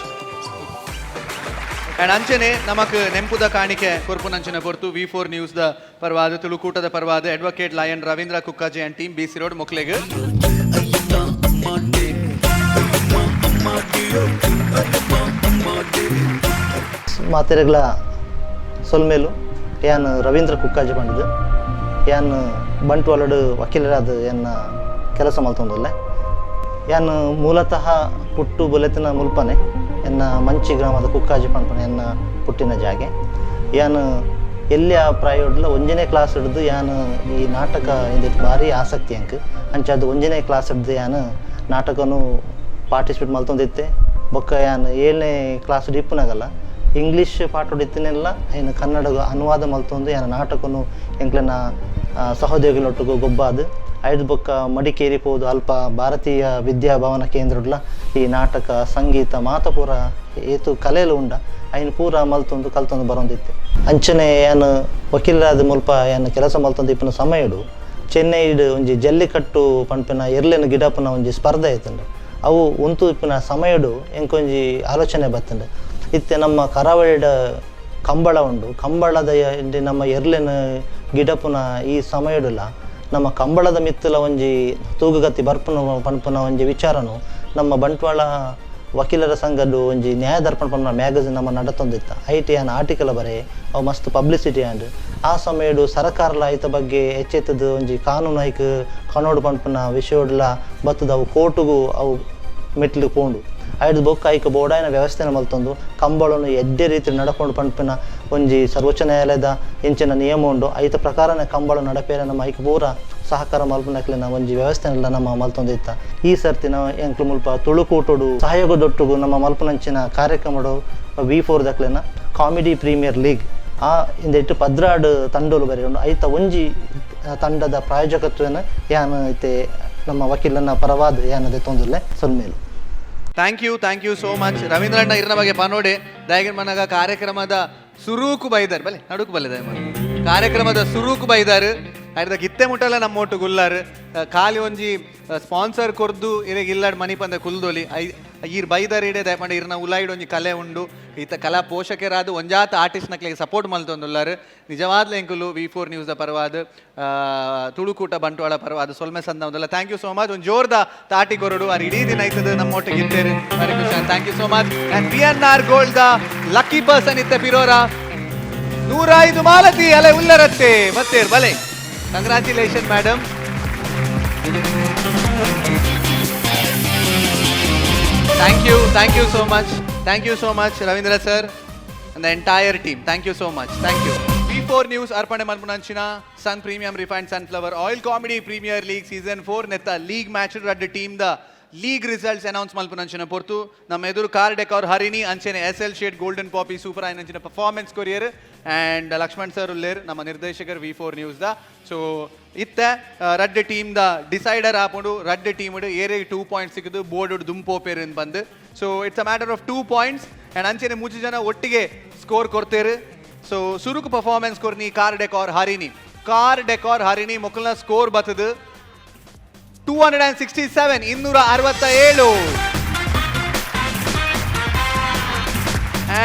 And ಅಂಚನೆ ನಮಕ್ ನೆಂಪುದ ಕಾಣಿಕೆ ಕೊರ್ಪುನಂಚಿನ ಪೊರ್ತು ವಿ ಫೋರ್ ನ್ಯೂಸ್ the ಪರವಾದ ತುಳುಕೂಟದ ಪರವಾದ advocate lion Ravindra Kukkaje and team B C road ಮೊಕ್ಲೆಗ್. ಮಾತೆರೆಗ್ಲ ಸೊಲ್ಮೇಲು. ಯಾನ್ ರವೀಂದ್ರ ಕುಕ್ಕಾಜೆ ಪಂಡಿದ್ದು. ಯಾನ್ ಬಂಟ್ವಾಳಡು ವಕೀಲರಾದ ಎನ್ನ ಕೆಲಸ ಮಲ್ತೊಂದುಲ್ಲೆ. ಯಾನ್ ಮೂಲತಃ ಪುಟ್ಟು ಬುಲೆತಿನ ಮುಲ್ಪನೆ ಎನ್ನ ಮಂಚಿ ಗ್ರಾಮದ ಕುಕ್ಕಾಜಿ ಪನ್ಪುನ ಎನ್ನ ಪುಟ್ಟಿನ ಜಾಗೆ. ಯಾನ್ ಎಲ್ಲಿ ಆ ಪ್ರಾಯೋಡ್ಲ ಒಂಜನೇ ಕ್ಲಾಸ್ ಹಿಡ್ದು ಯಾನ್ ಈ ನಾಟಕ ಇಂದೆಟ್ ಭಾರಿ ಆಸಕ್ತಿ ಅಂಕ್. ಅಂಚಾದ್ ಒಂಜನೇ ಕ್ಲಾಸ್ ಹಿಡ್ದು ಯಾನ್ ನಾಟಕನು ಪಾರ್ಟಿಸಿಪೇಟ್ ಮಲ್ತೊಂದಿತ್ತೆ. ಬೊಕ್ಕ ಯಾನ್ 7ನೇ ಕ್ಲಾಸ್ ಇಪ್ಪುನಾಗಲ್ಲ ಇಂಗ್ಲೀಷ್ ಪಾಠ ಇತ್ತಿನೆಲ್ಲ ಏನು ಕನ್ನಡ ಅನುವಾದ ಮಲ್ತೊಂದು ಯಾನ್ ನಾಟಕನು ಎಂಕ್ಲೆನ ಸಹೋದ್ಯೋಗಿಲೊಟ್ಟುಗು ಗೊಬ್ಬಾದ್ ಐದು ಬೊಕ್ಕ ಮಡಿಕೇರಿ ಪೋದು ಅಲ್ಪ ಭಾರತೀಯ ವಿದ್ಯಾಭವನ ಕೇಂದ್ರಡ್ಲ ಈ ನಾಟಕ ಸಂಗೀತ ಮಾತ ಪೂರ ಏತು ಕಲೆಲು ಉಂಡ ಐನ್ ಪೂರ ಮಲ್ತೊಂದು ಕಲ್ತೊಂದು ಬರೋಂದಿತ್ತೆ. ಅಂಚನೆ ಯಾನ್ ವಕೀಲರಾದ ಮುಲ್ಪ ಯಾನ್ ಕೆಲಸ ಮಲ್ತೊಂದು ಇಪ್ಪುನ ಸಮಯಡು ಚೆನ್ನೈಡ್ ಒಂಜಿ ಜಲ್ಲಿಕಟ್ಟು ಪನ್ಪಿನ ಎರ್ಲೆನ ಗಿಡಪುನ ಒಂಜಿ ಸ್ಪರ್ಧೆ ಆಯ್ತುಂಡು. ಅವು ಉಂತು ಇಪ್ಪುನ ಸಮಯಡು ಎಂಕೊಂಜಿ ಆಲೋಚನೆ ಬತ್ತುಂಡು. ಇತ್ತೆ ನಮ್ಮ ಕರಾವಳಿಡ ಕಂಬಳ ಉಂಡು, ಕಂಬಳದ ನಮ್ಮ ಎರ್ಲೆನ ಗಿಡಪುನ ಈ ಸಮಯಡುಲ ನಮ್ಮ ಕಂಬಳದ ಮಿತ್ತಲ ಒಂಜಿ ತೂಗುಗತಿ ಬರ್ಪುನ ಪನ್ಪುನ ಒಂಜಿ ವಿಚಾರನು ನಮ್ಮ ಬಂಟ್ವಾಳ ವಕೀಲರ ಸಂಘದ ಒಂಜಿ ನ್ಯಾಯದರ್ಪಣ ಪನ್ಪುನ ಮ್ಯಾಗಝಿನ್ ನಮ್ಮ ನಡತೊಂದಿತ್ತ. I T an article ಬರೆ ಅವು ಮಸ್ತ್ ಪಬ್ಲಿಸಿಟಿ ಆಂಡ್. ಆ ಸಮಯಡು ಸರಕಾರಲ ಐತ ಬಗ್ಗೆ ಎಚ್ಚೆತ್ತದ ಒಂಜಿ ಕಾನೂನು ಐಕ್ ಕನೋಡು ಪನ್ಪುನ ವಿಷಯಡ್ಲ ಬತ್ತದ ಅವು ಕೋರ್ಟುಗು ಅವು ಮೆಟ್ಲು ಪೋಂಡು. ಐಡ್ದ್ ಬೊಕ್ಕ ಐಕ್ ಬೋಡಾಯಿನ ವ್ಯವಸ್ಥೆನ ಮಲ್ತೊಂದು ಕಂಬಳನು ಎಡ್ಡೆ ರೀತಿ ನಡಕೊಂಡು ಪನ್ಪಿನ ಒಂಜಿ ಸರ್ವೋಚ್ಚ ನ್ಯಾಯಾಲಯದ ಎಂಚಿನ ನಿಯಮ ಉಂಡು ಐತ ಪ್ರಕಾರನೇ ಕಂಬಳ ನಡಪೇರೆ ನಮ್ಮ ಐಕ್ ಪೂರ ಸಹಕಾರ ಮಲ್ಪುನಕ್ಲೆನ ಒಂಜಿ ವ್ಯವಸ್ಥೆನೆಲ್ಲ ನಮ್ಮ ಮಲ್ತೊಂದಿತ್ತ. ಈ ಸರ್ತಿ ನಾವು ಎಂಕ್ಲು ಮುಲ್ಪ ತುಳುಕೂಟೊಡು ಸಹಯೋಗದೊಟ್ಟುಗು ನಮ್ಮ ಮಲ್ಪುನಂಚಿನ ಕಾರ್ಯಕ್ರಮಡು ವಿ ಫೋರ್ ದಕ್ಲೆನ ಕಾಮಿಡಿ ಪ್ರೀಮಿಯರ್ ಲೀಗ್ ಆ ಇಂದೆಟ್ಟು 12 ತಂಡೋಲು ಬರೆಯುಂಡು. ಐತ ಒಂಜಿ ತಂಡದ ಪ್ರಾಯೋಜಕತ್ವನ ಯಾನ್ ಇತ್ತೆ ನಮ್ಮ ವಕೀಲನ ಪರವಾದ ಯಾನದೆ ತೊಂದುಲ್ಲೆ ಸೊಲ್ಮೇಲು. Thank you, thank you so much Ravindra ಅಣ್ಣ. ಇರ್ನ ಬಗ್ಗೆ ಪನೋಡೆ ದಯಗಿನ ಮನಗ ಕಾರ್ಯಕ್ರಮದ ಸುರೂಕು ಬೈದಾರ್ ಬಲೆ ನಡುಕು ಬಲ್ಲೆ ದಯಮಾನ ಕಾರ್ಯಕ್ರಮದ ಸುರೂಕು ಬೈದಾರ್ ಐರ್ದ ಗಿತ್ತೆ ಮುಟ್ಟಲ್ಲ ನಮ್ಮ ಒಟ್ಟು ಗುಲ್ಲಾರ್ ಖಾಲಿ ಒಂಜಿ ಸ್ಪಾನ್ಸರ್ ಕೊರ್ದು ಇರೆಗ್ ಇಲ್ಲಾಡ್ ಮನಿ ಪಂದ ಕುಲ್ದೊಲಿ I ಈರ್ ಬೈದಾರ್ ಇಡೆ ದಯಪಂಡ ಇರ್ನ ಉಲಾಯಿಡ್ ಒಂಜಿ ಕಲೆ ಉಂಡು. ಈತ ಕಲಾ ಪೋಷಕರಾದ ಒಂಜಾತ ಆರ್ಟಿಸ್ಟ್ ನಕ್ಲೆಗ್ ಸಪೋರ್ಟ್ ಮಲ್ತೊಂದುಲ್ಲಾರ್. ನಿಜವಾದ್ಲ ಎಂಕುಲು ವಿ ಫೋರ್ ನ್ಯೂಸ್ the ಪರವಾದ ತುಳುಕೂಟ ಬಂಟ್ವಾಳ ಪರವಾದ ಸೊಲ್ಮೆ ಸಂದ. Thank you so much. ಒಂದು ಜೋರ್ದ ತಾಟಿ ಕೊರಡು ಆರ್ ಇಡೀ ದಿನ ಐತದ ನಮ್ಮ ಒಟ್ಟಿಗೆ ಇತ್ತೇರು. Thank you so much. And B N R gold the lucky person ಇತ್ತ ಪಿರೋರ 105 ಮಾಲತಿ ಅಲೆ ಉಲ್ಲರತ್ತೆ ಬತ್ತೇರ್ ಬಲೆ. Congratulation madam. Thank you, thank you so much. Thank you so much Ravindra sir and the entire team. Thank you so much. Thank you. V4 News ಅರ್ಪಣೆ ಮಲ್ಪುನಂಚಿನ Sun premium refined sunflower oil comedy premier league season 4 ನೆತ್ತ league match ರಡ್ಡ್ team the league results announce ಮಲ್ಪುನಂಚಿನ ಪೊರ್ತು. ನಮ್ಮ ಎದುರು car decor Harini ಅಂಚನೆ S L shade golden poppy super ಆಯ್ನಂಚಿನ performance courier and Lakshman sir ಉಲ್ಲೇರ್ ನಮ್ಮ ನಿರ್ದೇಶಕರ್ V four news the. So ಇತ್ತೆ ರಡ್ಡ್ ಟೀಮ್ the decider ಆಪುಂಡು. ರಡ್ಡ್ ಟೀಮ್ ಏರೆ 2 ಪಾಯಿಂಟ್ಸ್ ಸಿಕ್ಕದು ಬೋರ್ಡ್ ದುಂಪೋಪೇರ್ ಬಂದು. So it's a matter of 2 points and ಅಂಚನೆ ಮೂಜಿ ಜನ ಒಟ್ಟಿಗೆ ಸ್ಕೋರ್ ಕೊಡ್ತೇರು. ಸೊ ಸುರುಕು ಪರ್ಫಾರ್ಮೆನ್ಸ್ ಕೊರ್ನಿ car decor Harini. Car decor Harini ಮೊಕ್ಕಲ್ನ score ಬತ್ತದು 267 267.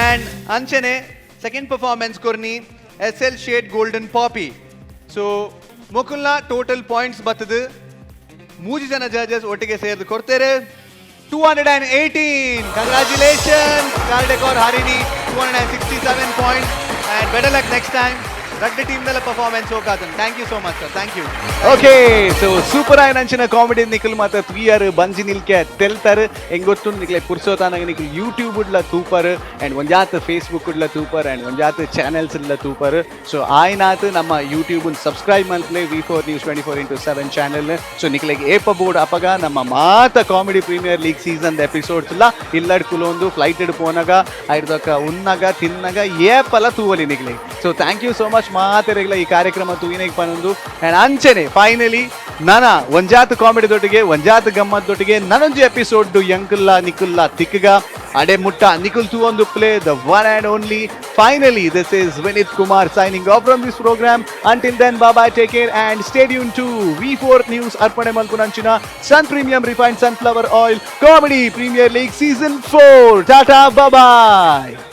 And ಅಂಚನೆ ಸೆಕೆಂಡ್ ಪರ್ಫಾರ್ಮೆನ್ಸ್ ಕೊರ್ನಿ S L shade golden poppy. So ಮೊಕುಲ್ನ total points ಬತ್ತದು ಮೂಜಿ ಜನ ಜಡ್ಜಸ್ ಒಟ್ಟಿಗೆ ಸೇರ್ದು ಕೊಡ್ತೇರೆ 218. Congratulation car decor Harini 267 points. And better luck next time. ರಡ್ಡ್ ಟೀಮ್ ದಲ ಪರ್ಫಾರ್ಮೆನ್ಸ್ ಹೋಗಾತನ್. Thank you so much sir, thank you. Okay, so super ಆಯ್ನಂಚಿನ comedy ನಿಕುಲ್ ಮಾತ ತುಯ್ಯರ್, ಬಂಜಿ ನಿಲ್ಕೆ ತೆಲ್ತರ್. ಎಂಗ್ ಗೊತ್ತುಂಡು ನಿಕ್ಲೆ ಪುರ್ಸೋತಾನಗ ನಿಕುಲ್ ಯೂಟ್ಯೂಬ್ ಉಡ್ಲ ತೂಪರ್ ಅಂಡ್ ಒಂಜಾತ್ ಫೇಸ್ಬುಕ್ ಉಡ್ಲ ತೂಪರ್ ಅಂಡ್ ಒಂಜಾತ್ ಚಾನೆಲ್ಸ್ ಉಡ್ಲ ತೂಪರ್. ಸೊ ಆಯ್ನಾತ್ ನಮ್ಮ ಯೂಟ್ಯೂಬ್ ಸಬ್ಸ್ಕ್ರೈಬ್ ಮಲ್ಪಲೆ, V4 News 24x7 channel. So ನಿಕ್ಲೆಗ್ ಏಪ ಬೋರ್ಡ್ ಅಪಗ ನಮ್ಮ ಮಾತ comedy premier league season episodes ಎಲ್ಲ ಇಲ್ಲಡ್ ಕುಲೊಂದು ಫ್ಲೈಟ್ ಪೋನಾಗ ಐರ್ದೊಕ ಉನ್ನಗ ತಿನ್ನಗ ಏಪಲ ತೂವಲಿ ನಿಕ್ಲೆ. So thank you so much ಮಾತೆರೆಗ್ಲ ಈ ಕಾರ್ಯಕ್ರಮ ತೂಯಿನೆಗ್ ಪನೊಂದು. ಅಂಡ್ ಅಂಚನೆ ಫೈನಲಿ ನನ ಒಂಜಾತ್ ಕಾಮಿಡಿ ದೊಟ್ಟಿಗೆ, ಒಂಜಾತ್ ಗಮ್ಮತ್ ದೊಟ್ಟಿಗೆ ನನೊಂಜಿ ಎಪಿಸೋಡ್ ಎಂಕುಲ್ಲ ನಿಕುಲ್ಲ ತಿಕ್ಕಗ. ಅಡೆ ಮುಟ್ಟ ನಿಕುಲ್ ತೂವೊಂದು play the one and only. Finally, this is Vineeth Kumar signing off from this program. Until then, bye, take care and stay tuned to V4 News ಅರ್ಪಣೆ ಮಲ್ಪುನಂಚಿನ Sun Premium refined sunflower oil Comedy Premier League season 4. Tata, bye.